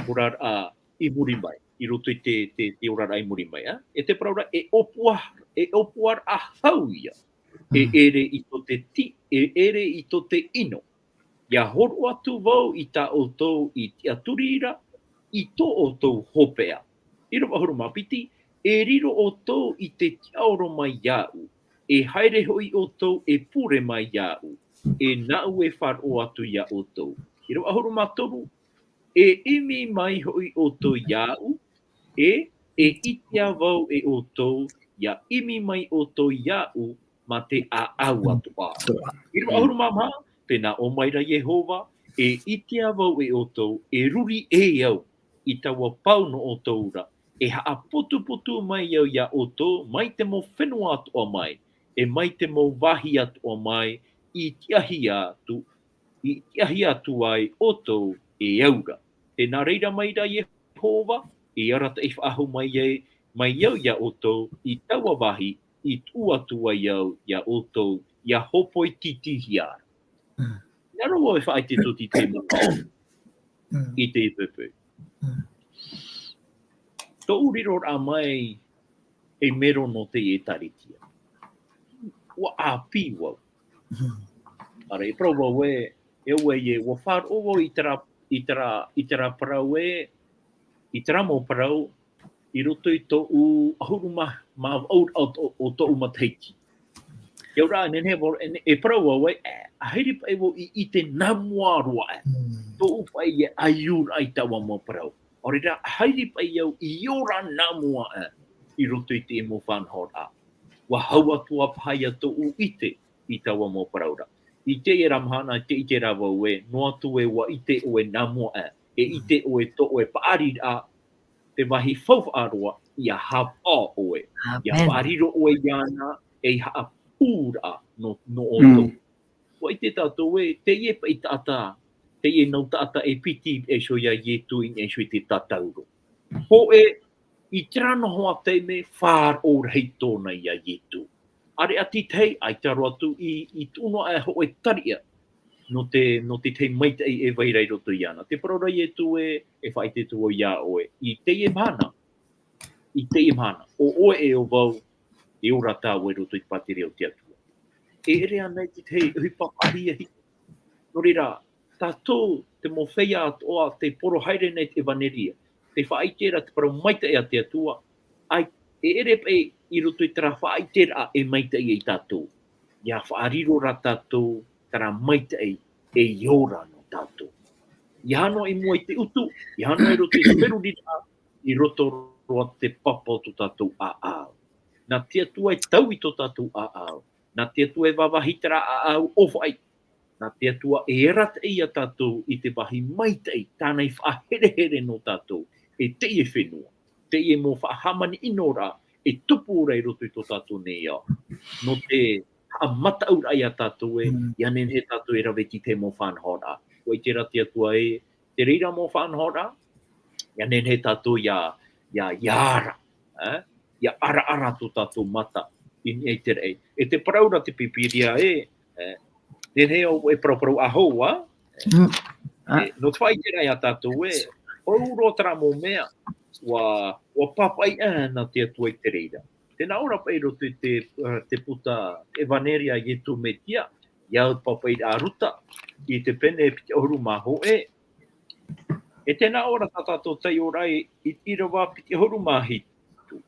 oraraʻa i muri mai, i roto i te, te, te oraraʻa i muri mai, ā? E te parau ra, e ʻōpua, e ʻōpuaraʻa hau ia. E ʻere i tō te ti-, e ʻere i tō te ʻino. ʻIa hōroʻa atu vau i tā ʻoutou i tiʻaturi ra, i tō ʻoutou hopeʻa. ʻĪrava ʻahuru mā piti, e riro ʻoutou i te tiʻaoro mai iāʻu, e haere hoʻi ʻoutou e pure mai iāʻu, e nāʻu e faʻaroʻo atu iā ʻoutou. ʻĪrava ʻahuru mā toru, e ʻimi mai hoʻi ʻoutou iāʻu, e, e ʻitea vau e ʻoutou, ʻia ʻimi mai ʻoutou iāʻu, mā te ʻāʻau atoʻa. ʻĪrava ʻahuru mā maha, tē nā ʻō mai ra Iehova, e ʻitea vau e ʻoutou, e ruri ʻē au i taua pau nō ʻoutou ra, e haʻapotupotu mai au iā ʻoutou, mai te mau fenua atoʻa mai, e mai te mau vāhi atoʻa mai, i tiʻahia atu, i tiʻahia atu ai ʻoutou e au ra. Tē nā reira mai ra Iehova, e arataʻi faʻahou mai ai, mai au iā ʻoutou, i taua vāhi, i tuʻu atu ai au iā ʻoutou, ʻia hōpoi tītīhia ra. Nā reira vau e faʻaʻite atu i te mau, i te poʻipoʻi. Tōʻu riroraʻa mai ei mero nō teie ʻētāretia. ʻUa ʻāpī vau. ʻAreʻa, e parau vau ē, e au ē, ʻua faʻaroʻo vau i terā, i terā, i terā parau ē, i terā mau parau, i roto i tōʻu ʻahuru mā, mā vaʻu o tō-, o tōʻu matahiti. ʻIa ora, e nehenehe vau, e, e parau vau ē, e, ʻaita paʻi vau i, i ʻite nā mua roa ē. Tōʻu paʻi e ʻaiūraʻa i taua mau parau. ʻAore rā, ʻaita paʻi au i ora nā mua ē, i roto i te mau faʻanahoraʻa. ʻUa hau atu ā paha ia tōʻu ʻite i taua mau parau ra. I teie ra mahana, i te, i te ra vau e, noa atu e ʻua ʻite ʻoe nā mua aʻe, e ʻite ʻoe tō ʻoe paʻariraʻa, te vāhi faufaʻa roa, ʻia haʻapaʻo ʻoe, ʻia Amen. faʻariro ʻoe iāna, ei haʻapūraʻa nō, nō Mm. ʻoutou. ʻUa ʻite tātou e, teie paʻi taʻata, teie nau taʻata e piti e iho iā Ietu i niʻa iho i te tātauro. Hōʻē, i terā noa hoʻi taime, faʻaroʻo rahi tōna iā Ietu. ʻAreʻa te tahi, ʻaita roa atu i, i tuʻu noa aʻe hōʻē tariʻa, nō te, nō te tahi maitaʻi e vai ra i roto iāna. Tē parau ra Ietu e, e faʻaʻite atu vau iā ʻoe. I teie mahana, i teie mahana, ʻo ʻoe e ʻo vau, e ora tāua i roto i te pātireia o te Atua. E ʻere anaʻe te tahi, ʻohipa paʻari ahi. Nō reira, tātou, te mau feiā atoʻa, tē poro haere nei te ʻevaneria, tē faʻaʻite ra te parau maitaʻi a te Atua, ʻaita, e ʻere paʻi i roto i terā faʻaʻiteraʻa e maitaʻi ai tātou. ʻIa faʻariro ra tātou, terā maitaʻi ei ora nō tātou. ʻEiaha noa i mua i te utu, ʻeiaha noa i roto i te feruriraʻa, i roto roa te papa o tō tātou ʻāʻau. Nā te Atua e taui tō tātou ʻāʻau. Nā te Atua e vāvāhi terā ʻāʻau ʻōfaʻi. Nā te Atua e arataʻi ia tātou i te vāhi maitaʻi, tāna i faʻaherehere nō tātou, e teie fenua, teie mau faʻahāmani ʻino ra, e tupu ra i roto i tō tātou nei ao. Nō te haʻamataʻuraʻa ia tātou e, Mm. ʻia nehenehe tātou e rave i te mau faʻanahoraʻa. ʻUa ʻite ra te Atua e, te reira mau faʻanahoraʻa, ʻia nehenehe tātou ʻia, ʻia, ʻia ara, e? ʻIa araara tō tātou mata, i niʻa i te raʻi. E tē parau ra te Pīpīria e, e, nehenehe ʻoe e paraparau ʻahou, ā? Mm. E, nō te faʻaʻiteraʻa ia tātou e, pauroa terā mau mea, ʻua, ʻua pāpaʻi aʻe na te Atua i te reira. Tē nā ʻō ra paʻi i roto i te, e, te puta ʻEvaneria a Ietu Metia, ʻia au te pāpaʻiraʻa a Ruta, i te pene piti ʻahuru mā hōʻē, e tē nā ʻō ra tā tātou taiʻoraʻa i, i te ʻīrava piti ʻahuru mā hitu.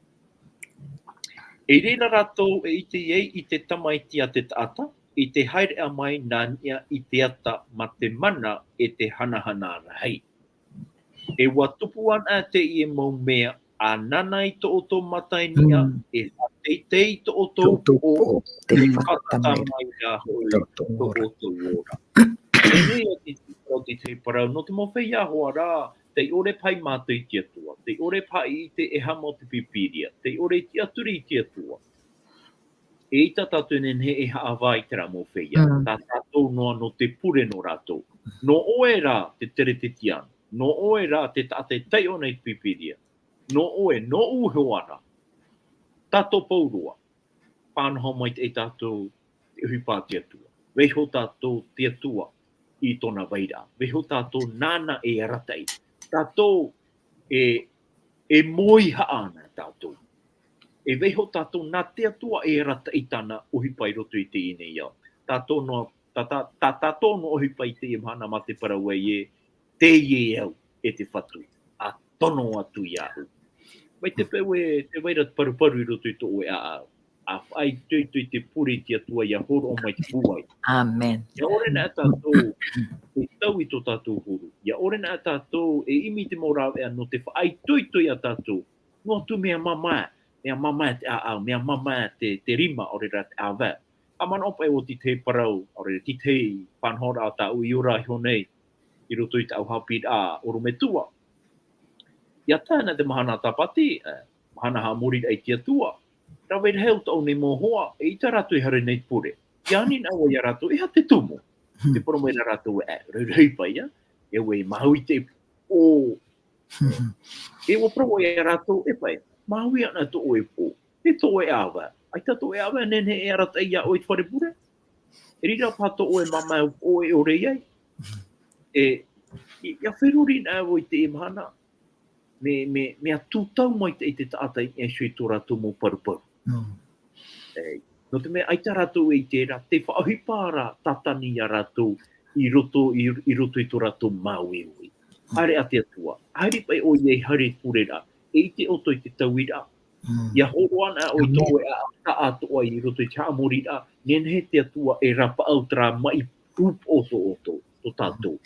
I reira rātou e ʻite ai i te Tamaiti a te taʻata, i te haereʻa mai nā niʻa i te ata ma te mana e te hanahana rahi. E ʻua tupu ana teie mau mea, ʻanana i tō ʻoutou mata i niʻa, Mm. e faʻateitei tō ʻoutou Tō ʻoutou poʻo, poʻo, te e faʻatata faʻatata mai mai rā hoʻi tō tō ʻoutou ora. ʻOia te, te parau, te tahi parau, nō te mau feiā hoʻi rā, tei ʻore paʻi mātou i te Atua, tei ʻore paʻi i te ʻehama o te Pīpīria, tei ʻore i tiʻaturi i te Atua. Eʻita tātou e nehenehe e haʻavā i terā mau feiā, Mm. tā tātou noa nō te pure nō rātou. Nō ʻoe rā te Teretetiano, nō ʻoe rā te taʻata e taiʻo nei i te Pīpīria, nō ʻoe, nōʻu hoʻi rā. Tātou pauroa, faʻanaho maitaʻi tātou te ʻohipa a te Atua. Vaiiho tātou te Atua i tōna vairaʻa. Vaiiho tātou nāna e arataʻi. Tātou e, e moihaʻa ana tātou. E vaiiho tātou nā te Atua e arataʻi tāna ʻohipa i roto i teie nei ao. Tātou noa, tā, tā, tā tātou noa ʻohipa i teie mahana mā te parau ai e, teie au e te Fatu, ʻa tono atu iāʻu. Mai te peu e, tē vai ra te paruparu i roto i tō ʻoe ʻāʻau. ʻA faʻaitoito i te pure i te Atua ʻia hōroʻa mai te pūai. Amen. ʻIa ʻore na tātou e tau i tō tātou huru. ʻIa ʻore na tātou e ʻimi i te mau rāveʻa nō te faʻaitoito ia tātou. Noa atu mea mamae, mea mamae te ʻāʻau, mea mamae te, te rima, ʻaore rā te ʻāvae. ʻA manaʻo paʻi ʻo te tahi parau, ʻaore rā te tahi faʻanahoraʻa tāʻu i ora iho nei, i roto i tāʻu haʻapiʻiraʻa ʻorometua. ʻIa tae na te mahana Tāpati, e, mahana haʻamoriraʻa i te Atua. Rave rahi au tāʻu nei mau hoa, eʻita rātou e haere nei i te pure. ʻIa ani na vau ia rātou, e aha te tumu? Tē parau mai ra rātou e, e, rahi, rahi paʻi ia, e, ʻoe, māuiui te poʻo. E ʻua parau ia rātou, e paʻi, māuiui ana tō ʻoe poʻo. E tō ʻoe ʻāvae. ʻAita tō ʻoe ʻāvae e nehenehe e arataʻi iā ʻoe i te fare pure. E reira paha tō ʻoe mamae poʻo e ʻore i ai. E, i, ʻia feruri na vau i teie mahana. Mea, mea, mea tūtau maitaʻi te taʻata i niʻa iho i tō rātou mau paruparu. Mm. E, nō te mea ʻaita rātou e ʻite ra, tē faʻaʻohipa ra Tātani ia rātou i roto, i, i roto i tō rātou māuiui. Mm. Haere a te Atua. Haere paʻi ʻoia i haere i te pureraʻa. E ʻite ʻoutou i te tauiraʻa. Mm. ʻIa hōroʻa na ʻoe i tō Amen. ʻoe ʻāʻau atoʻa i roto i te haʻamoriraʻa. Nehenehe te Atua e rapaʻau terā maʻi upoʻo tō ʻoutou, tō tātou.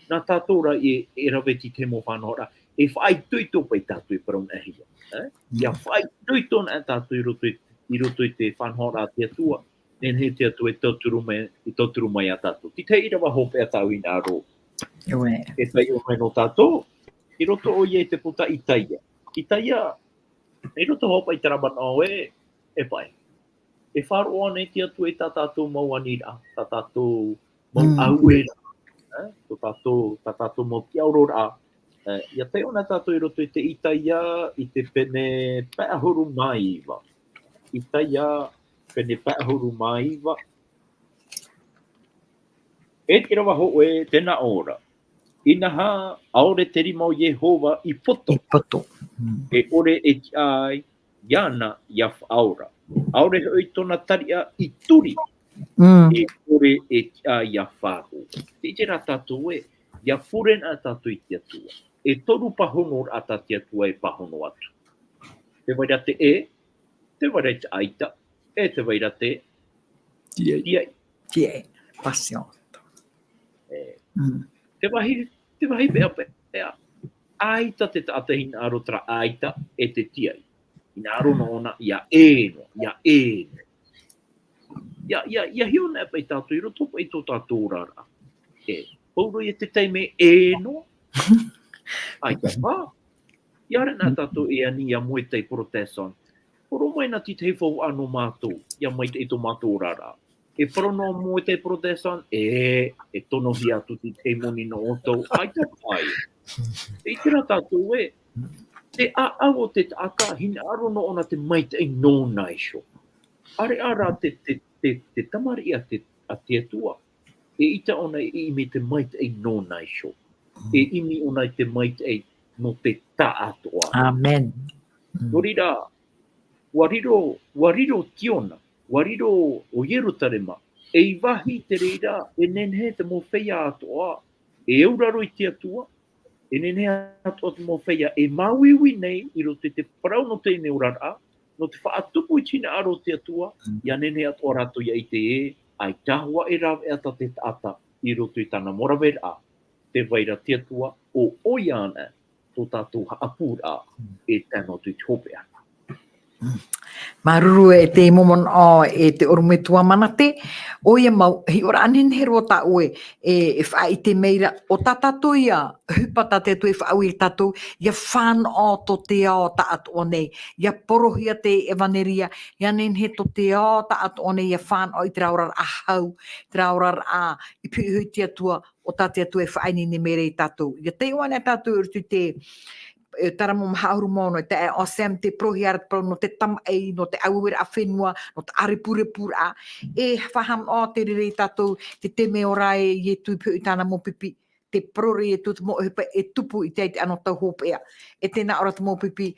Nā tātou rā e, e rave i te mau faʻanahoraʻa, e faʻaitoito paʻi tātou e parau na hia. E? ʻIa Mm. faʻaitoito na tātou i roto i, i roto i te faʻanahoraʻa a te Atua. nehenehe te Atua e tauturu mai, e tauturu mai iā tātou. Te tahi ʻīrava hopeʻa tāʻu e hinaʻaro. ʻOia. E taiʻo mai nō tātou, i roto ʻoia i te puta Itaia. Itaia, i roto hopeʻa i terā manaʻo ē, e paʻi. E faʻaroʻo ānei te Atua i tā tātou mau aniraʻa, tā tātou mau Mm. ʻaueraʻa, ē? Tō tātou, tā tātou mau tiʻaororaʻa. Ē, ʻia taiʻo na tātou i roto i te Itaia, i te pene pae ʻahuru mā iva. Itaia, pene pae ʻahuru mā iva. E te ʻīrava hōʻē, tē nā ʻō ra. Inaha, ʻaore te rima o Iehova i poto. I poto. Mm. E ʻore e tiʻa ai, iāna ʻia faʻaora. ʻAore hoʻi tōna tariʻa i turi. Mm. E ʻore e tiʻa ʻia faʻahou. Tē ʻite ra tātou ē, ʻia pure na tātou i te Atua. E toru pāhonoraʻa tā te Atua e pāhono atu. Tē vai ra te ʻē, tē vai ra te ʻaita, e tē vai ra te Tiʻai. tiʻai. Tiʻai. Passion. E, Mm. te vāhi, te vāhi peʻapeʻa. ʻAita te taʻata e hinaʻaro terā ʻaita e te tiʻai. Hinaʻaro noa ʻōna ʻia ʻē noa, ʻia ʻē noa. ʻIa, ʻia, ʻia hiʻo na paʻi tātou i roto paʻi tō tātou oraraʻa. E, pauroa ia te taime ʻē noa. ʻAita pā. ʻIa haere na tātou e ani ʻia Muay Thai Pro Wrestling. Horo mai na te tahi faufaʻa nō mātou, ʻia maitaʻi tō mātou oraraʻa. E parau nō Muay Thai Pro Wrestling, e, e tonohia atu te tahi moni nō ʻoutou, ʻaita paʻi. E ʻite ra tātou ē, te ʻāʻau o te taʻata, hinaʻaro noa ʻōna te maitaʻi nōna iho. ʻAreʻa rā te, te, te, te tamariʻi a te, a te Atua, eʻita ʻōna e ʻimi te maitaʻi nōna iho. E ʻimi ʻōna i te maitaʻi nō te taʻatoʻa. Amen. Mm. Nō reira, ʻua riro, ʻua riro Tiona, ʻua riro ʻo Ierutarema, ei vāhi te reira, e nehenehe te mau feiā atoʻa, e auraro i te Atua, e nehenehe atoʻa te mau feiā, e māuiui nei i roto i te parau nō teie nei oraraʻa, nō te faʻatupu i te hinaʻaro o te Atua, Mm. ʻia nehenehe atoʻa rātou ʻia ʻite ē, ʻaita hoʻi e rāveʻa tā te taʻata i roto i tāna mau raveraʻa, tē vai ra te Atua, ʻo ʻoia anaʻe, tō tātou haʻapūraʻa, Mm. e tae noa atu i te hopeʻa. Mm. Māuruuru e te mau manaʻo, e te ʻorometua Manate, ʻoia mau, hiʻoraʻa nehenehe roa tāʻu e, e, e faʻaʻite mai ra, ʻo tā tātou ia, ʻohipa tā te Atua e faʻaue ia tātou, ʻia fānaʻo tō te ao taʻatoʻa nei, ʻia porohia te ʻevaneria, ʻia nehenehe tō te ao taʻatoʻa nei, ʻia fānaʻo i terā oraraʻa hau, terā oraraʻa i pihaʻi iho i te Atua, ʻo tā te Atua e faʻaineine mai ra ia tātou. ʻIa taiʻo anaʻe tātou i roto i te, e, Taramo maha ʻahuru mā ono, e taeaʻe Sam, tē porohia ra te parau nō te tamaʻi, nō te aueraʻa fenua, nō te ʻārepurepuraʻa. E faʻahaʻamanaʻo te reira ia tātou, te taime ora e Ietu i pihaʻi i tāna mau pipi, tē parau ra Ietu te mau ʻohipa e tupu i te, i te anotau hopeʻa. E tē nā ʻō ra te mau pipi,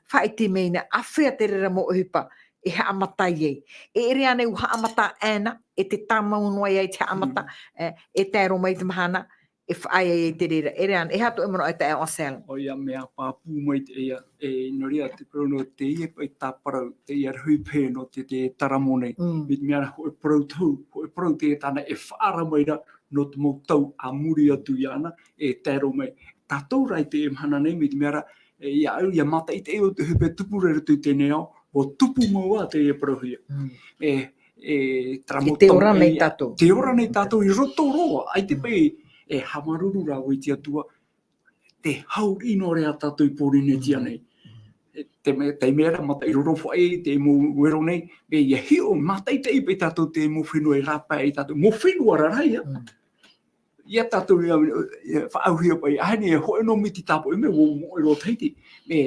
faʻaʻite mai na, āfea te reira mau ʻohipa e haʻamata ai. E ʻere ānei ʻua haʻamata ʻē na, e tē tāmau noa ai te haʻamata, Mm. e, e tae roa mai te mahana, e faʻaea ai te reira. E ʻere ānei, e aha tō ʻoe manaʻo e taeaʻe Sam? ʻOia, mea pāpū maitaʻi ia, e, nō reira te parau nō teie paʻi tāparau, teie rohipe nō te, te Taramo nei. Mm. Mai te mea ra hōʻē parau tohu, hōʻē parau teie tāna e faʻaara mai ra, nō te mau tau a muri atu iāna, e tae roa mai. Tātou rā i teie mahana nei, mai te mea ra, e, ʻia au, ʻia mātaʻitaʻi ʻo te hope tupu ra i roto i teie nei ao, ʻua tupu mau ā teie parauhia. Mm. E, e, terā mau tau, e, tē ora nei tātou. Tē ora nei tātou i roto roa, ʻaita Mm. paʻi, e, haʻamāuruuru rā vau i te Atua, tē hauriʻi noa ra ia tātou i Pōrīnetia Mm. nei. E, te me-, te mea ra, mataʻi roro faʻi, te mau vero nei, e, ʻia hiʻo, mātaʻitaʻi paʻi tātou te mau fenua e rāpae ia tātou, mau fenua rarahi, ā. Mm. ʻIa tātou ia, ia faʻaauhia paʻi, ʻaita e hōʻē noa miti tāpoʻi mea, ʻua moʻe roa Tahiti, e,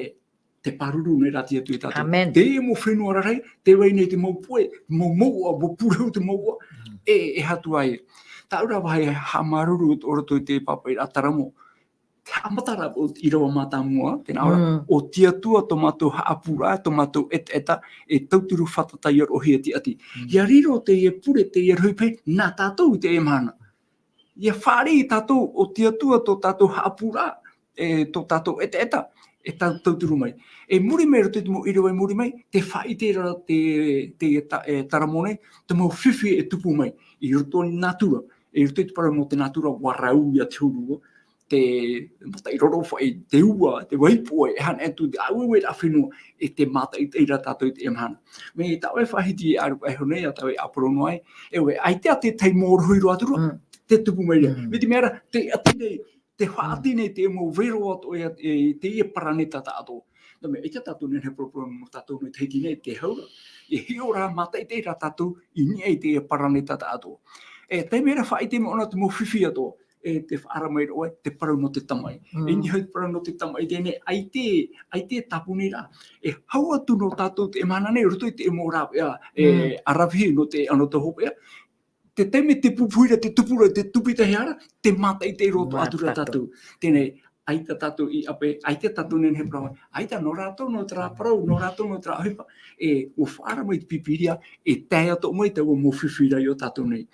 te pāruru nei rā te Atua ia tātou. Amen. Teie mau fenua rarahi, tē vai nei te mau poe, mau mouʻa, ʻua purehū te mouʻa, Mm. e, e aha atu ā ia. Tāʻu rā vāhi haʻamāuruuru o roto i te pāpaʻiraʻa Taramo. Te haʻamata ra o ʻīrava mātāmua, tē nā ʻō ra, Mm. ʻo te Atua tō mātou haʻapūraʻa, tō mātou ʻetaʻeta, e tauturu fātata ʻia roʻohia te ʻati. Mm. ʻIa riro teie pure, teie rohipe, nā tātou i teie mahana. ʻIa fāriʻi tātou, ʻo te Atua tō tātou haʻapūraʻa, e, tō tātou ʻetaʻeta, e tau-, tauturu mai. E muri mai roto i te mau ʻīrava i muri mai, tē faʻaʻite ra te, te, e, ta-, e, Taramo nei, te mau fifi e tupu mai, i roto i te nātura, i roto i te parau nō te nātura, ʻua rau ia te huru, te mataʻi rorofaʻi, te ua, te vaipo, e hana atu te ʻāueue ra fenua, e te mātaʻitaʻi ra tātou i teie mahana. Mai tā ʻoe faʻahiti e ʻaru ai honei, a tā ʻoe ʻāporo noa ai, e ʻoe, ʻaita te tahi mau rohi roa atu ra, Mm. te tupu mai ra. Mm. Mai te mea ra, te ʻati nei, te faʻaʻati nei te mau vero atoʻa i, e, teie paraneta tātou. Nō te mea, ʻaita tātou nehenehe e parau parau nō tātou nei Tahiti nei, te hau ra. E hiʻo ra, mātaʻitaʻi ra tātou i niʻa i teie paraneta tātou. E, taime ra faʻaʻite mai ʻōna te mau fifi atoʻa, e te faʻaara mai ra ʻoe, te parau nō te tamaʻi. Mm. E niʻa hoʻi te parau nō te tamaʻi teie nei, ʻaita, ʻaita e tāpuni ra. E hau atu nō tātou teie mahana nei, roto i te mau rāveʻa, e, Mm. ʻaravihi nō te, nō te hopeʻa. Te taime te pupuhi ra, te tupu ra, te tupu i te hea ra, te mātaʻitaʻi roa atu ra Mātaʻitaʻi. tātou. Teie nei, ʻaita tātou i ʻape, ʻaita tātou nehenehe e parau, ʻaita nō rātou, nō terā parau, nō rātou, nō terā ʻohipa, e, ʻua faʻaara mai te Pīpīria, e tae atoʻa mai taua mau fifi ra iā tātou nei.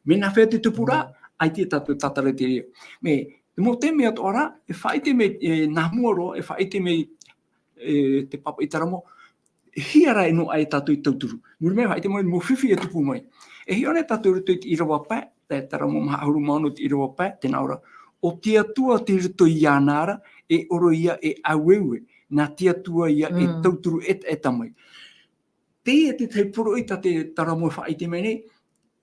Mea nāfea te tupu ra, Mm. ʻaita tātou tātara i te reira. Mea, te mau taime atoʻa ra, e faʻaʻite mai, e, nā mua roa, e faʻaʻite mai, e, te pāpaʻi Taramo, e hia rā e noaʻa e tātou i tauturu. Muri mai, faʻaʻite mai, mau fifi e tupu mai. E hiʻo nei tātou i roto i te ʻīrava pae, te Taramo maha ʻahuru mā ono te ʻīrava pae, tē nā ʻō ra, ʻo te Atua tei roto iāna ra, e ʻore ïa e ʻāueue, nā te Atua ïa e Mm. tauturu ʻetaʻeta mai. Teie te tahi poroʻi tā te Taramo e faʻaʻite mai nei,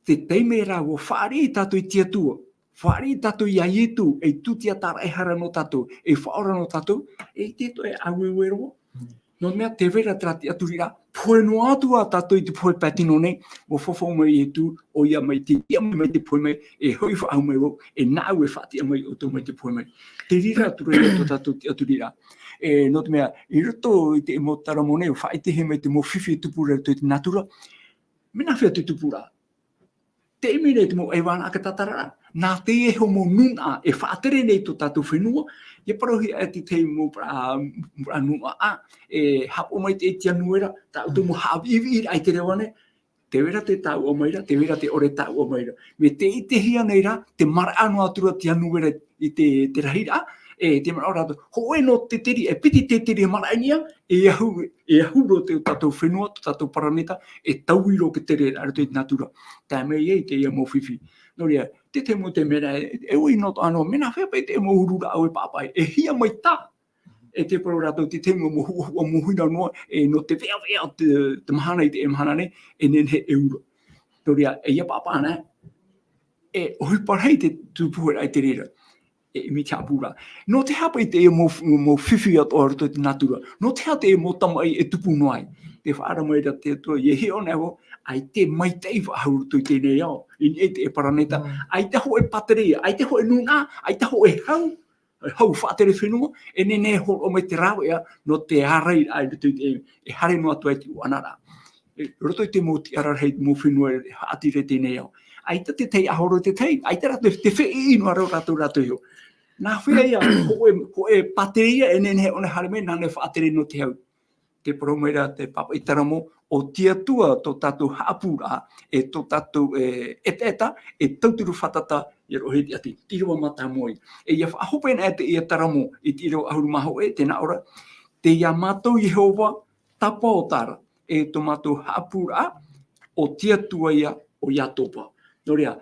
te taime ra ʻua fāriʻi tātou i te Atua, fāriʻi tātou iā Ietu, ei tūtia tāraʻehara nō tātou, ei faʻaora nō tātou, e ʻaita e ʻāueue roa. Mm. Nō te mea, tē vai ra terā tiʻaturiraʻa, pohe noa atu ā tātou i te pohe pae tino nei, ʻua fafau mai Ietu, ʻoia mai te tiʻa mai, mai te pohe mai, e hoʻi faʻahou mai vau, e nāʻu e faʻatiʻa mai ʻoutou mai te pohe mai. Te reira atu ra ia tō tātou tiʻaturiraʻa. E, nō te mea, i roto i te mau Taramo nei, faʻaʻitehia mai te mau fifi e tupu ra i roto i te nātura. Mea nāfea te tupu ra. Te ʻimi nei te mau ʻaivānaʻa e tātara ra. Nā teie hoʻi mau nūnaʻa e faʻatere nei tō tātou fenua, ʻia parauhia ʻoe i te tahi mau parau, parau nūnaʻa, e haʻapaʻo mai te, te anu ra, tā ʻoutou mau haʻaviʻiviʻiraʻa i te reva nei, tē vai ra te tāuʻa mai ra, tē vai ra te ʻore tāuʻa mai ra. Mea tē ʻitehia nei ra, te maraʻa noa atu ra te anu ra i te, te rahiraʻa, e te manaʻo rātou, hōʻē noa te teri, e piti te teri e maraʻa i niʻa, e ahu, e ahu roa te tātou fenua, tō tātou paraneta, e taui roa te tere ra i roto i te nātura. Tae mai ai teie mau fifi. Nō reira, te, te mau te mea ra, e, e ui noa atoʻa noa, mea nāfea paʻi te mau uru ra ʻoe pāpaʻi, e hia mai tā. E te parau rātou te, te mau, mau huʻahuʻa, mau hina noa, e nō te veʻaveʻa o te, te mahana i te, e mahana nei, e nehenehe e ura. Nō reira, e ʻia pāpaʻi ana, e ʻohipa rahi te tupu ra i te reira. E ʻimi te haʻapūraʻa. Nō te aha paʻi teie mau, mau fifi atoʻa i roto i te nātura? Nō te aha teie mau tamaʻi e tupu noa ai? Tē faʻaara mai ra te Atua, ʻia hiʻo nei vau, ʻaita e maitaʻi faʻahou i roto i teie nei ao, i niʻa i te paraneta, Mm. ʻaita hōʻē pātereia, ʻaita hōʻē nūnaʻa, ʻaita hōʻē hau, hau faʻatere fenua, e nehenehe e hōroʻa mai te rāveʻa nō te ārai i roto i te, e haere noa atu ai te ʻuʻana ra. I roto i te mau tiʻaraʻa rahi, mau fenua e haʻati ra i teie nei ao. ʻAita te tahi ʻahoro te tahi, ʻaita rātou te feʻiʻi noa ra rātou, rātou iho. Nāfea ïa, hōʻē, hōʻē pātereia e nehenehe ʻōna e haere mai, nāna e faʻatere nō te hau. Tē parau mai ra te pāpaʻi Taramo, ʻo te Atua tō tātou haʻapūraʻa, e tō tātou, e, ʻetaʻeta, e tauturu fātata, ʻia roaʻa i te ʻati. Te ʻīrava mātāmua ïa. E ʻia faʻahope ana teie Taramo, i te ʻīrava ʻahuru mā hōʻē, tē nā ʻō ra, tei iā mātou Iehova, tāpaʻo ra, e tō mātou haʻapūraʻa, ʻo te Atua ïa o Iatopa. Nō reira,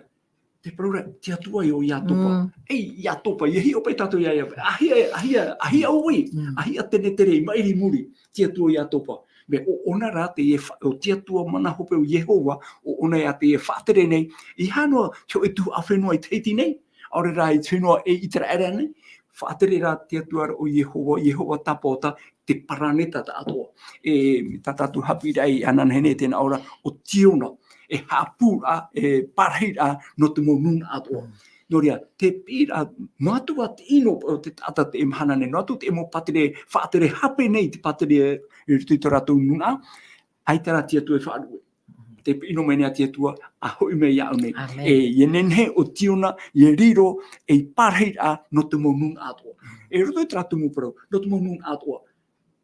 te parau ra, te Atua ïa o Iatopa. Mm. Ei, Iatopa, ʻia hiʻo paʻi tātou iā ia. ʻAhia, ʻahia, ʻahia ʻoe, Mm. ʻahia tenetere, i maʻiri i muri, te Atua o Iatopa. Mea ʻo, ʻōna rā teie fa-, ʻo te Atua mana hope ʻo Iehova, ʻo, ʻōna ïa teie faʻatere nei, ʻeiaha noa te hōʻē tuhaʻa fenua i Tahiti nei, ʻaore rā i te fenua e ʻĪteraʻera nei, faʻatere rā te Atua ra ʻo Iehova, Iehova tāpaʻo ra, te paraneta tāʻatoʻa. E, tā tātou haʻapiʻiraʻa i ananahi nei, tē nā ʻō ra, ʻo Tiona, e haʻapūraʻa, e pārahiraʻa nō te mau nūnaʻa atoʻa. Mm. Nō reira, te piʻiraʻa, noa atu ā te ʻino o te taʻata teie mahana nei, noa atu te mau pātere, faʻatere hape nei te pātere i roto i tō rātou nūnaʻa, ʻaita rā te Atua e faʻaruʻe. Tē piʻi noa mai nei ā te Atua, ʻa hoʻi mai iāʻu nei. Amen. E, ʻia nehenehe ʻo Tiona, ʻia riro, ei pārahiraʻa nō te mau nūnaʻa atoʻa. E roto i terā tumu parau, nō te mau nūnaʻa atoʻa.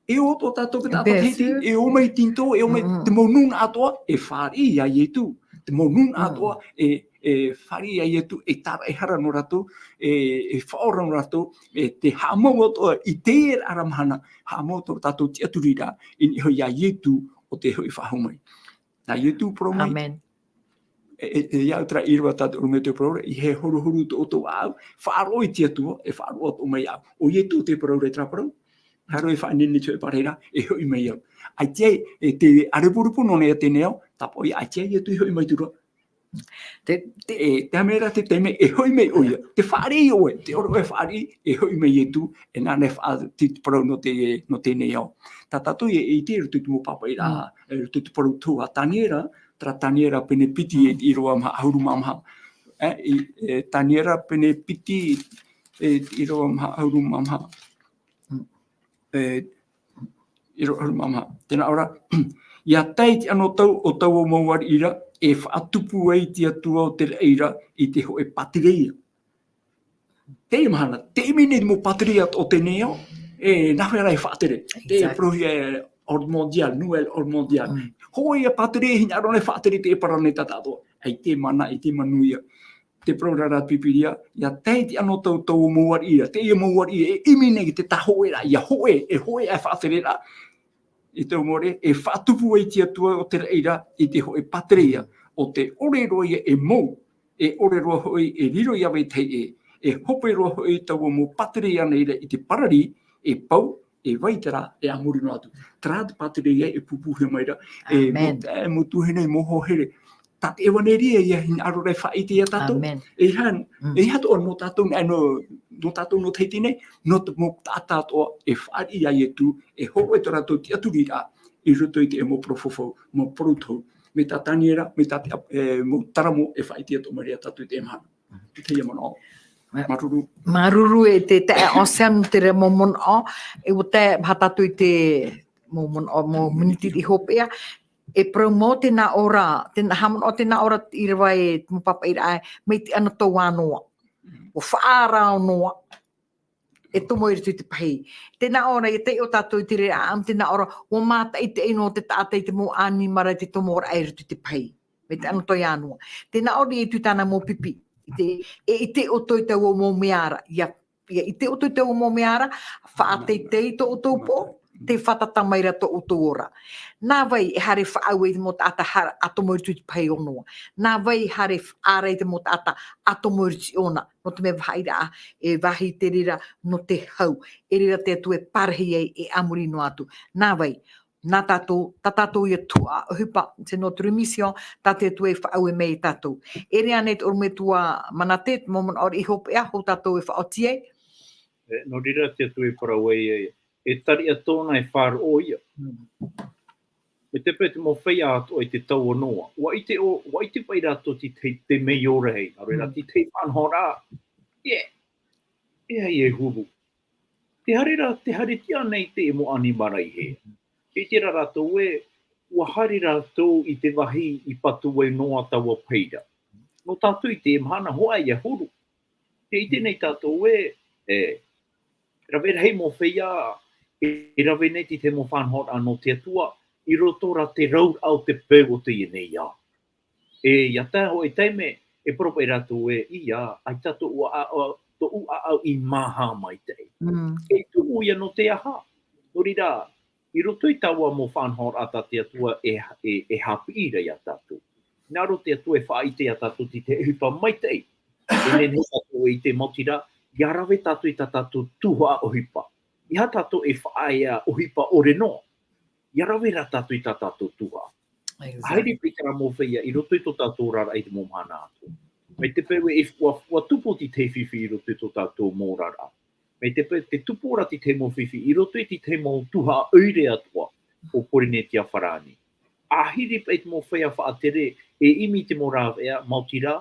E ō atoʻa tātou, te taʻata Tahiti, e ō mai Tinitō, e ō mai Mm. te mau nūnaʻa atoʻa, e fāriʻi iā Ietu. Te mau nūnaʻa Mm. atoʻa, e, e fāriʻi iā Ietu, e tāraʻehara nō rātou, e, e faʻaora nō rātou, e te haʻamau atoʻa i teie ra mahana, haʻamau tō tātou tiʻaturiraʻa, i niʻa iā Ietu ʻo tē hoʻi faʻahou mai. Nā Ietu parau mai. Amen. e, e, e au terā ʻīrava tātou ʻorometua parau ra, ʻeiaha e horuhoru tō ʻoutou ʻāʻau, faʻaroʻo i te Atua, e faʻaroʻo atoʻa mai au. ʻO Ietu te parau ra, terā parau. Haere e faʻaineine i te hōʻē parau ra, e hoʻi mai au. ʻAita e, e te ʻāreporepo nō nei a teie nei ao, tāpaʻo ia, ʻaita e Ietu e hoʻi mai atu ra. Te, te E, te mea ra te taime e hoʻi mai ʻoia. Te fāriʻi ʻoe, te ʻorometua e fāriʻi, e hoʻi mai Ietu, e nāna e faʻa-, te, te parau nō te, nō teie nei ao. Tā tātou e, e ʻite i roto i te mau pāpaʻiraʻa, Mm. e roto i te parau tuhaʻa a Taniera, terā Taniera pene piti e Mm. te ʻīrava maha ʻahuru mā maha. E, i, e, Taniera pene piti e te ʻīrava maha ʻahuru mā maha. Mm. E, ʻīrava ʻahuru mā maha. Tē nā ʻō ra, ʻia tae i te anotau o taua mau ariʻi ra, e faʻatupu ai te Atua o te raʻi ra i te hōʻē pātireia. Teie mahana, te ʻimi nei te mau pātireia o teie nei ao, e, nā hea rā e faʻatere. Te Exact. parauhia e ordre mondial, nouvel ordre mondial. Mm. Hōʻē ia pātireia e hinaʻaro nei e faʻatere te parau nei tā tātou. ʻAita e mana, ʻaita e manuia. Te parau ra ra te Pīpīria, ʻia tae i te anotau o taua mau ariʻi ra, teie mau ariʻi e ʻimi nei i te tā hōʻē ra, ʻia hōʻē, e hōʻē e faʻatere ra. I te mau ariʻi, e faʻatupu ai te Atua o te raʻi ra, i te hōʻē pātireia, ʻo tē ʻore roa ia e mou, e ʻore roa hoʻi e riro ia vetahi ʻē, e hope roa hoʻi taua mau pātireia nei ra i te pararī, e pau, e vai terā, e a muri noa atu. Terā te pātireia e pūpūhia mai ra, e Amen. mau, e mau tuahine, mau hoa here. Tā te ʻevaneria ia e hinaʻaro ra e faʻaʻite ia tātou. Amen. E ʻeiaha, Mm. e ʻeiaha atoʻa nō tātou, e nō, nō tātou nō Tahiti nei, nō te mau taʻata atoʻa e fāriʻi ia Ietu, e hōroʻa i tō rātou tiʻaturiraʻa, i roto i te mau parau faufaʻa, mau parau tohu, mai tā Taniera, mai tā te, e, mau taramo e faʻaʻite atoʻa mai ra ia tātou i teie mahana. Teie manaʻo. Mā-, Māuruuru. Māuruuru e te, te, o Sam te reira mau manaʻo, e ʻua tae paha tātou i te mau manaʻo, mau miniti i hopeʻa. E parau mau tēnā ʻō ra, tēnā, haʻamanaʻo tēnā ʻō ra i ʻīrava e te mau pāpaʻiraʻa, mai te anotau a Noa. ʻUa faʻaara ʻo Noa. E tomo i roto i te pahī. Tēnā ʻō ra, e taiʻo tātou i te reira, ʻaʻamu tēnā ʻō ra, ʻua mātaʻitaʻi noa te taʻata i te mau ʻanimara i te tomoraʻa i roto i te pahī. Mai te anotau a Noa. Tēnā ʻō ra e tū tāna mau pipi. I te, e, i te ʻoto i taua mau mea ra. ʻIa, ʻia, i te ʻoto i taua mau mea ra, faʻateitei tō ʻoutou pō, tē fātata mai ra tō ʻoutou ora. Nā vai e haere faʻaue i te mau taʻata hara, a tomo i roto i te pahī o Noa. Nā vai e haere faʻaara i te mau taʻata, a tomo i roto i ʻōna. Nō te mea vāhi ra, e vāhi te reira nō te hau. E reira te Atua e parahi ai e a muri noa atu. Nā vai, nā tātou, tā tātou ia tuhaʻa ʻohipa, c'est notre mission, tā te Atua e faʻaue mai ia tātou. E ʻere ānei te ʻorometua Manate, te mau manaʻo i hopeʻa, hou tātou e faʻaoti ai. E, nō reira te Atua e parau ai, e, e tariʻa tōna e faʻaroʻo ia. Mm. Mai te peu te mau feiā atoʻa i te tau o Noa. ʻUa ʻite ʻo, ʻua ʻite paʻi rātou te, te, te mea i ora hei. Nā reira, Mm. te, te faʻanahoraʻa. Yeah. E ai e huru. Te haere ra, te haere tiʻa nei te mau ʻanimara i hea. ʻIte ra rātou ē, ʻua haere rātou i te vāhi i patu ai Noa taua pahī ra. Nō tātou i teie mahana, hōʻē ia huru. Tē ʻite nei tātou ē, e, rave rahi mau feiā, e, e rave nei te, te mau faʻanahoraʻa nō te Atua, i roto rā te rauraʻa o te peu o teie nei ao. E, ʻia tae hōʻē taime, e parau paʻi rātou ē, ʻia, ʻaita tōʻu ʻa-, ʻa-, tōʻu ʻāʻau i māha maitaʻi. Mm. E tumu ia nō te aha? Nō reira, i roto i taua mau faʻanahoraʻa tā te Atua e, e, e haʻapiʻi ra ia tātou. Hinaʻaro te Atua e faʻaʻite ia tātou te, te ʻohipa maitaʻi. E nehenehe tātou e ʻite maoti ra, ʻia rave tātou i tā tātou tuhaʻa ʻohipa. ʻEiaha tātou e faʻaea ʻohipa ʻore noa. ʻIa rave rā tātou i tā tātou tuhaʻa. Exactly. ʻAhiri paʻi terā mau feiā i roto i tō tātou oraraʻa i te mau mahana atoʻa. Mai te peu e ʻua, ʻua tupu te tahi fifi i roto i tō tātou mau oraraʻa. Mai te peu tē tupu ra te tahi mau fifi i roto i te tahi mau tuhaʻa ʻoire atoʻa o Pōrīnetia farāni. ʻAhiri paʻi te mau feiā faʻatere e ʻimi i te mau rāveʻa, maoti rā,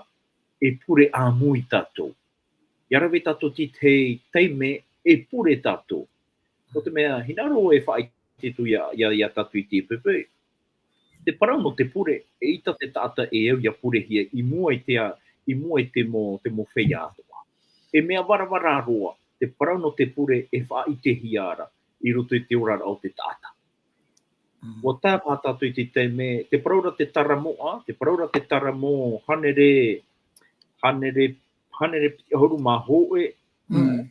e pure ʻāmui tātou. ʻIa rave tātou te tahi taime e pure tātou. Nō te mea, hinaʻaro e faʻaʻite atu ia, ia, ia tātou i te poʻipoʻi. Te parau nō te pure, eʻita te taʻata e au ʻia purehia i mua i te a-, i mua i te mau, te mau feiā atoʻa. E mea varavara roa, te parau nō te pure e faʻaʻitehia ra i roto i te oraraʻa o te taʻata. Mm. ʻUa tae paha tātou i te taime, te parau ra te taramo, te parau ra te taramo, hānere, hānere, hānere piti ʻahuru mā hōʻē. Mm.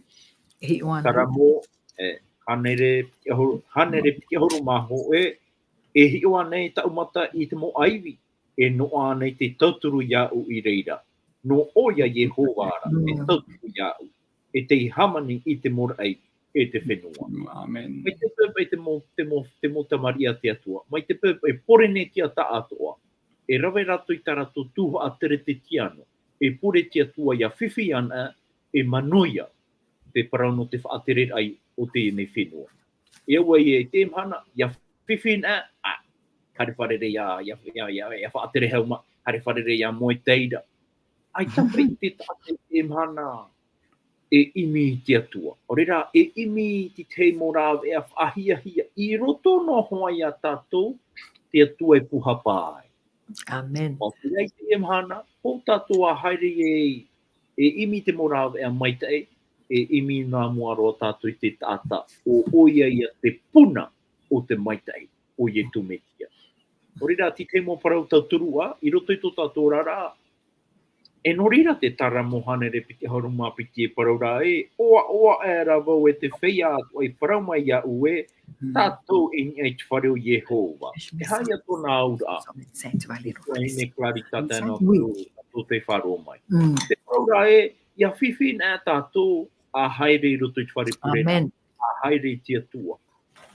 E hiʻo ānei. Taramo, e, hānere piti ʻahuru, hānere piti ʻahuru mā hōʻē, e hiʻo ānei tāʻu mata i te mau ʻaivi, e noaʻa ana i te tauturu iāʻu i reira. Nō ʻoia Iehova ra, e tauturu iāʻu, e tei hāmani i te mōraʻa e te fenua. Mai te peu paʻi te mau, te mau, te mau tamariʻi a te Atua, mai te peu paʻi Pōrīnetia tāʻātoʻa, e rave rātou i tā rātou tuhaʻa Teretetiano, e pure te Atua ʻia fifi ana, e manuia te parau nō te faʻatereraʻa o teie nei fenua. E au ai e te mahana, ʻia fifi ana, ā, haere fārerei ʻia, ʻia, ʻia, ʻia, ʻia faʻatere hau mā, haere fārerei ʻia moe i te reira. ʻAita paʻi te taʻata i te mahana e ʻimi i te Atua. ʻO reira, e ʻimi i te tahi mau rāveʻa faʻahiahia i roto noa hoʻi iā tātou, te Atua e pūhapa ai. ʻĀmene. ʻO te reira i teie mahana, ʻo tātou ʻa haere e, e ʻimi i te mau rāveʻa maitaʻi, e ʻimi nā mua roa tātou i te taʻata, ʻo ʻoia ia te puna o te maitaʻi, ʻo Iesu Mesia. ʻO reira, te tahi mau parau tauturu ā, i roto i tō tātou oraraʻa, e nō reira te Taramo hānere piti ʻahuru mā piti e parau ra ē, ʻoaʻoa aʻera vau e te feiā atoʻa i parau mai iāʻu ē, tātou i niʻa i te fare o Iehova. E aha ia tōna auraʻa? Tuahine Clarita tēnā, tātou te faʻaroʻo mai. Te parau ra ē, ʻia fifi ana tātou ʻa haere i roto i te fare pure, ʻa haere i te Atua.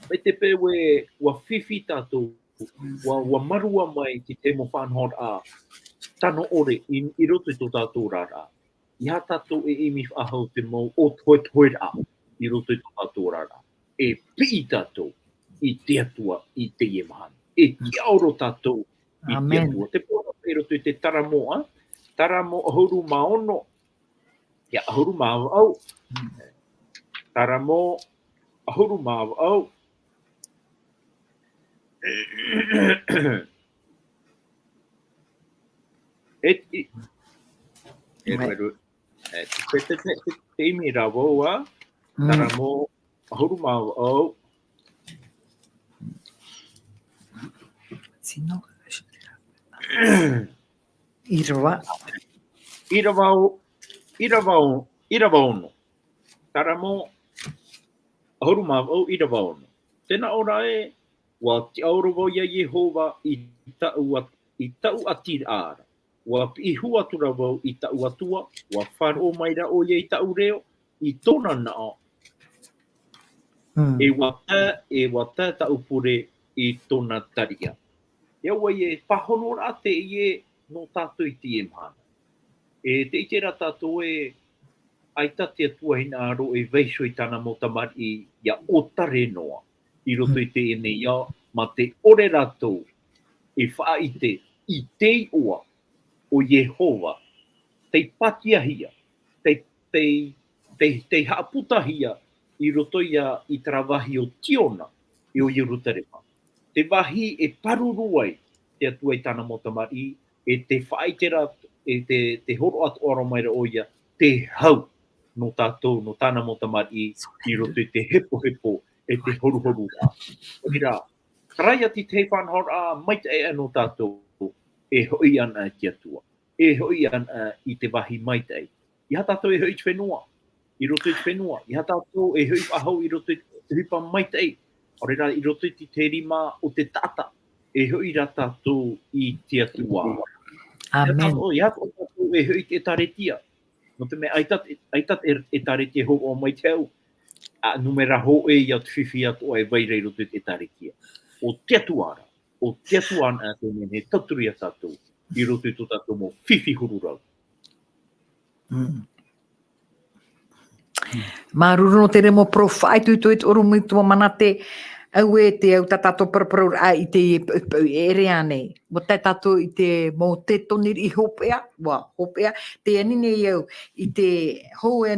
Mai te peu ē, ʻua fifi tātou, ʻua, ʻua mārua mai te tahi mau faʻanahoraʻa tano ʻore i, i roto i tō tātou oraraʻa. ʻEiaha tātou e ʻimi faʻahou te mau ʻōtohetoheraʻa i roto i tō tātou oraraʻa. E piʻi tātou i te Atua i teie mahana. E tiʻaoro tātou i te Atua. Te parau i roto i te Taramo, ā? Taramo ʻahuru mā ono, ʻia ʻahuru mā vaʻu. Taramo ʻahuru mā vaʻu. E, e, e, e, e, te, te, te, te ʻimi ra vau, ā? Taramo ʻahuru mā vaʻu. Tino. ʻIrava. ʻIrava o-, ʻirava o-, ʻirava ono. Taramo ʻahuru mā vaʻu, ʻirava ono. Tē nā ʻō ra ē, ʻua tiʻaoro vau iā Iehova i tāʻu at-, i tāʻu ʻatiraʻa ra. ʻUa piʻi hua atu ra vau i tāʻu Atua, ʻua faʻaroʻo mai ra ʻoia i tāʻu reo, i tōna naʻo. E ʻua tae, e ʻua tae tāʻu pure i tōna tariʻa. ʻIa ʻua e pāhonoraʻa teie nō tātou i teie mahana. E tē ʻite ra tātou ē, ʻaita te Atua hinaʻaro e vaiiho i tāna mau tamariʻi ʻia ʻōtare noa i roto i teie nei ao, mā te ʻore rātou e faʻaʻite i te iʻoa o Iehova, tei pātiahia, tei, tei, tei, tei haʻaputahia i roto ia i terā vāhi o Ziona, i ʻo Ierusalema. Te vāhi e pāruru ai te Atua i tāna mau tamariʻi, e te faʻaʻite ra, e te, te hōroʻa atoʻa roa mai ra ʻoia, te hau nō tātou, nō tāna mau tamariʻi, i roto i te hepohepo, e te horuhoruraʻa. ʻO reira, terā ia te tahi faʻanahoraʻa maitaʻi nō tātou, e hoʻi ana te Atua, e hoʻi ana i te vāhi maitaʻi. ʻEiaha tātou e hoʻi i te fenua, i roto i te fenua, ʻeiaha tātou e hoʻi faʻahou i roto i te ʻohipa maitaʻi. ʻO reira, i roto i te, te rima o te taʻata, e hoʻi rā tātou i te Atua. ʻĀmene. ʻEiaha tātou, ʻeiaha tātou e hoʻi i te ʻētāretia. Nō te mea, ʻaita, ʻaita e, ʻētāretia e hōroʻa mai te hau. ʻA numera hōʻē ia te fifi atoʻa e vai ra i roto i te ʻētāretia. ʻO te Atua ra, ʻo te Atua ana te mea e tauturu iā tātou, i roto i tō tātou mau fifi huru rau. Mm. Māuruuru nō te remo parau faʻaitoito i te ʻorometua Manate, auē te au tā tātou paraparau ra i te peu, peu e ʻere ānei. ʻUa tae tātou i te mau tētoniriʻi hopeʻa, ʻua hopeʻa, tē ani nei au i te hou e,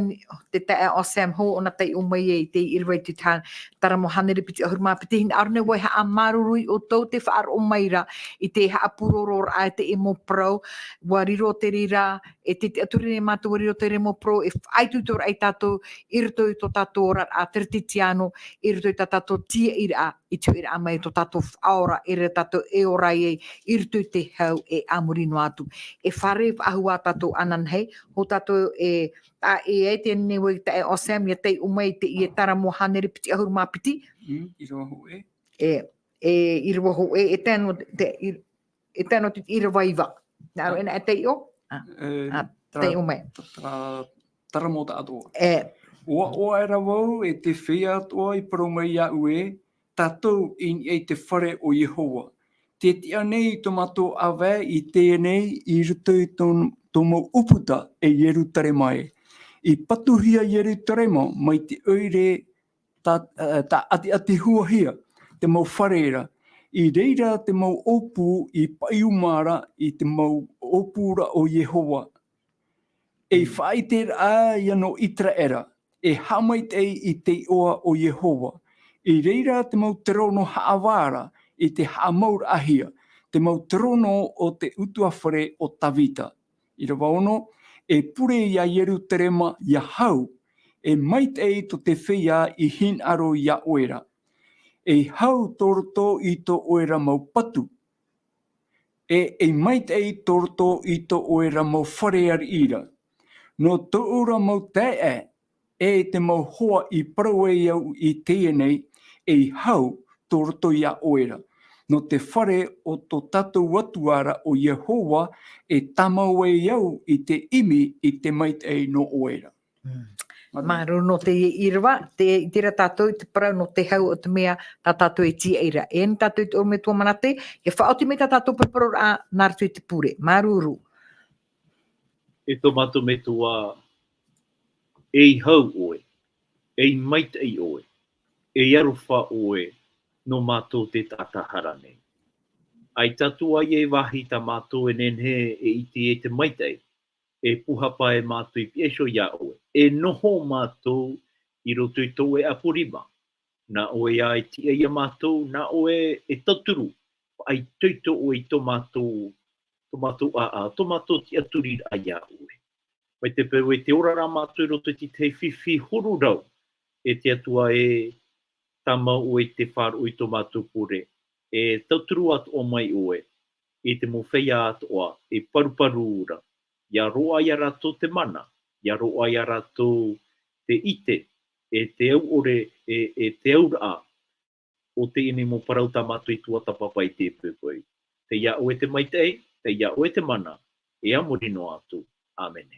te taeaʻe Sam Hou, ʻōna taiʻo mai ai i te ʻīrava i te tā-, Taramo hānere piti ʻahuru mā piti, hinaʻaro nei vau e haʻamāuruuru iā ʻoutou tē faʻaroʻo mai ra i te haʻapūrororaʻa i te mau parau, ʻua riro te reira, e te, te tiʻaturi nei mātou ʻua riro te remo parau, e faʻaitoitoraʻa iā tātou, i roto i tō tātou oraraʻa Teretetiano, i roto i tā tātou tīaʻiraʻa, i te hoʻiraʻa mai tō tātou Faʻaora, e rā tātou e ora ai, i roto i te hau e a muri noa atu. E fārerei faʻahou ā tātou ananahi, hou tātou e, ā, e ai te nei vau taeaʻe Sam, ʻia taiʻo mai i teie Taramo hānere piti ʻahuru mā piti. Mm, ʻīrava hōʻē. E, e, ʻīrava hōʻē, e tae noa te, i, e tae noa atu i te ʻīrava iva. Nā ʻō ā, e taiʻo? Ā, ā, taiʻo mai. Tara mau taʻatoʻa. E. ʻUa ʻoaʻoa aʻera vau e te feiā atoʻa i parau mai iāʻu ē, tātou i niʻa i te fare o Iehova. Tē tiʻa nei tō mātou ʻāvae i teie nei i roto i tō, tō mau ʻūputa e Ierutarema ē. I patuhia Ierutarema mai te ʻoire tā, ā, tāʻatiʻatihuahia te mau fare ra. I reira te mau ʻōpū i paʻiuma ra i te mau ʻōpū ra o Iehova. E faʻaʻiteraʻa ia nō ʻĪteraʻera, e haʻamaitaʻi i te iʻoa o Iehova. I reira te mau terono haʻavā ra i te haʻamauraʻahia, te mau terono o te ʻutuāfare o Tavita. ʻĪrava ono, e pure ia Ierutarema ia hau, e maitaʻi tō te feiā i hinaʻaro iā ʻoe ra. E hau tō roto i tō ʻoe ra mau patu, e, e maitaʻi tō roto i tō ʻoe ra mau fare ariʻi ra. Nō tōʻu ra mau taeaʻe, e te mau hoa i parau ai au i teie nei, e hau tō roto iā ʻoe ra. Nō te fare o tō tātou Atua ra o Iehova, e tāmau ai au i te ʻimi i te maitaʻi nō ʻoe ra. Mm. Māuruuru. Māuruuru nō te ʻīrava, te, i terā tātou i te parau nō te hau o te mea tā tātou e tīaʻi ra. E ani tātou i te ʻorometua Manate, ia faʻaoti mai tā tātou paraparau ra nā roto i te pure. Māuruuru. E tō mātou Metua, ei hau ʻoe, ei maitaʻi ʻoe, ei aroha ʻoe nō mātou te taʻata hara nei. ʻAita atu ā e vāhi tā mātou e nehenehe e ʻite ai te maitaʻi, e pūhapa ai mātou i pihaʻi iho iā ʻoe. E noho mātou i roto i tō ʻoe ʻapu rima. Nā ʻoe ā e tiʻa iā mātou, nā ʻoe e tauturu, faʻaitoito ʻoe i tō mātou, tō mātou ʻāʻau, tō mātou tiʻaturiraʻa iā ʻoe. Mai te peu e te ora ra mātou i roto i te tahi fifi huru rau, e te Atua e, tāmau ʻoe i te faʻaroʻo i tō mātou pure, e tauturu atoʻa mai ʻoe i te mau feiā atoʻa e paruparu ra, ia roaʻa iā rātou te mana, ia roaʻa iā rātou te ʻite, e te auʻore, e, e te auraʻa o teie nei mau parau tā mātou i tuatāpapa i te poipoi. Tei iā ʻoe te maitaʻi, tei iā ʻoe te mana, e a muri noa atu. ʻĀmene.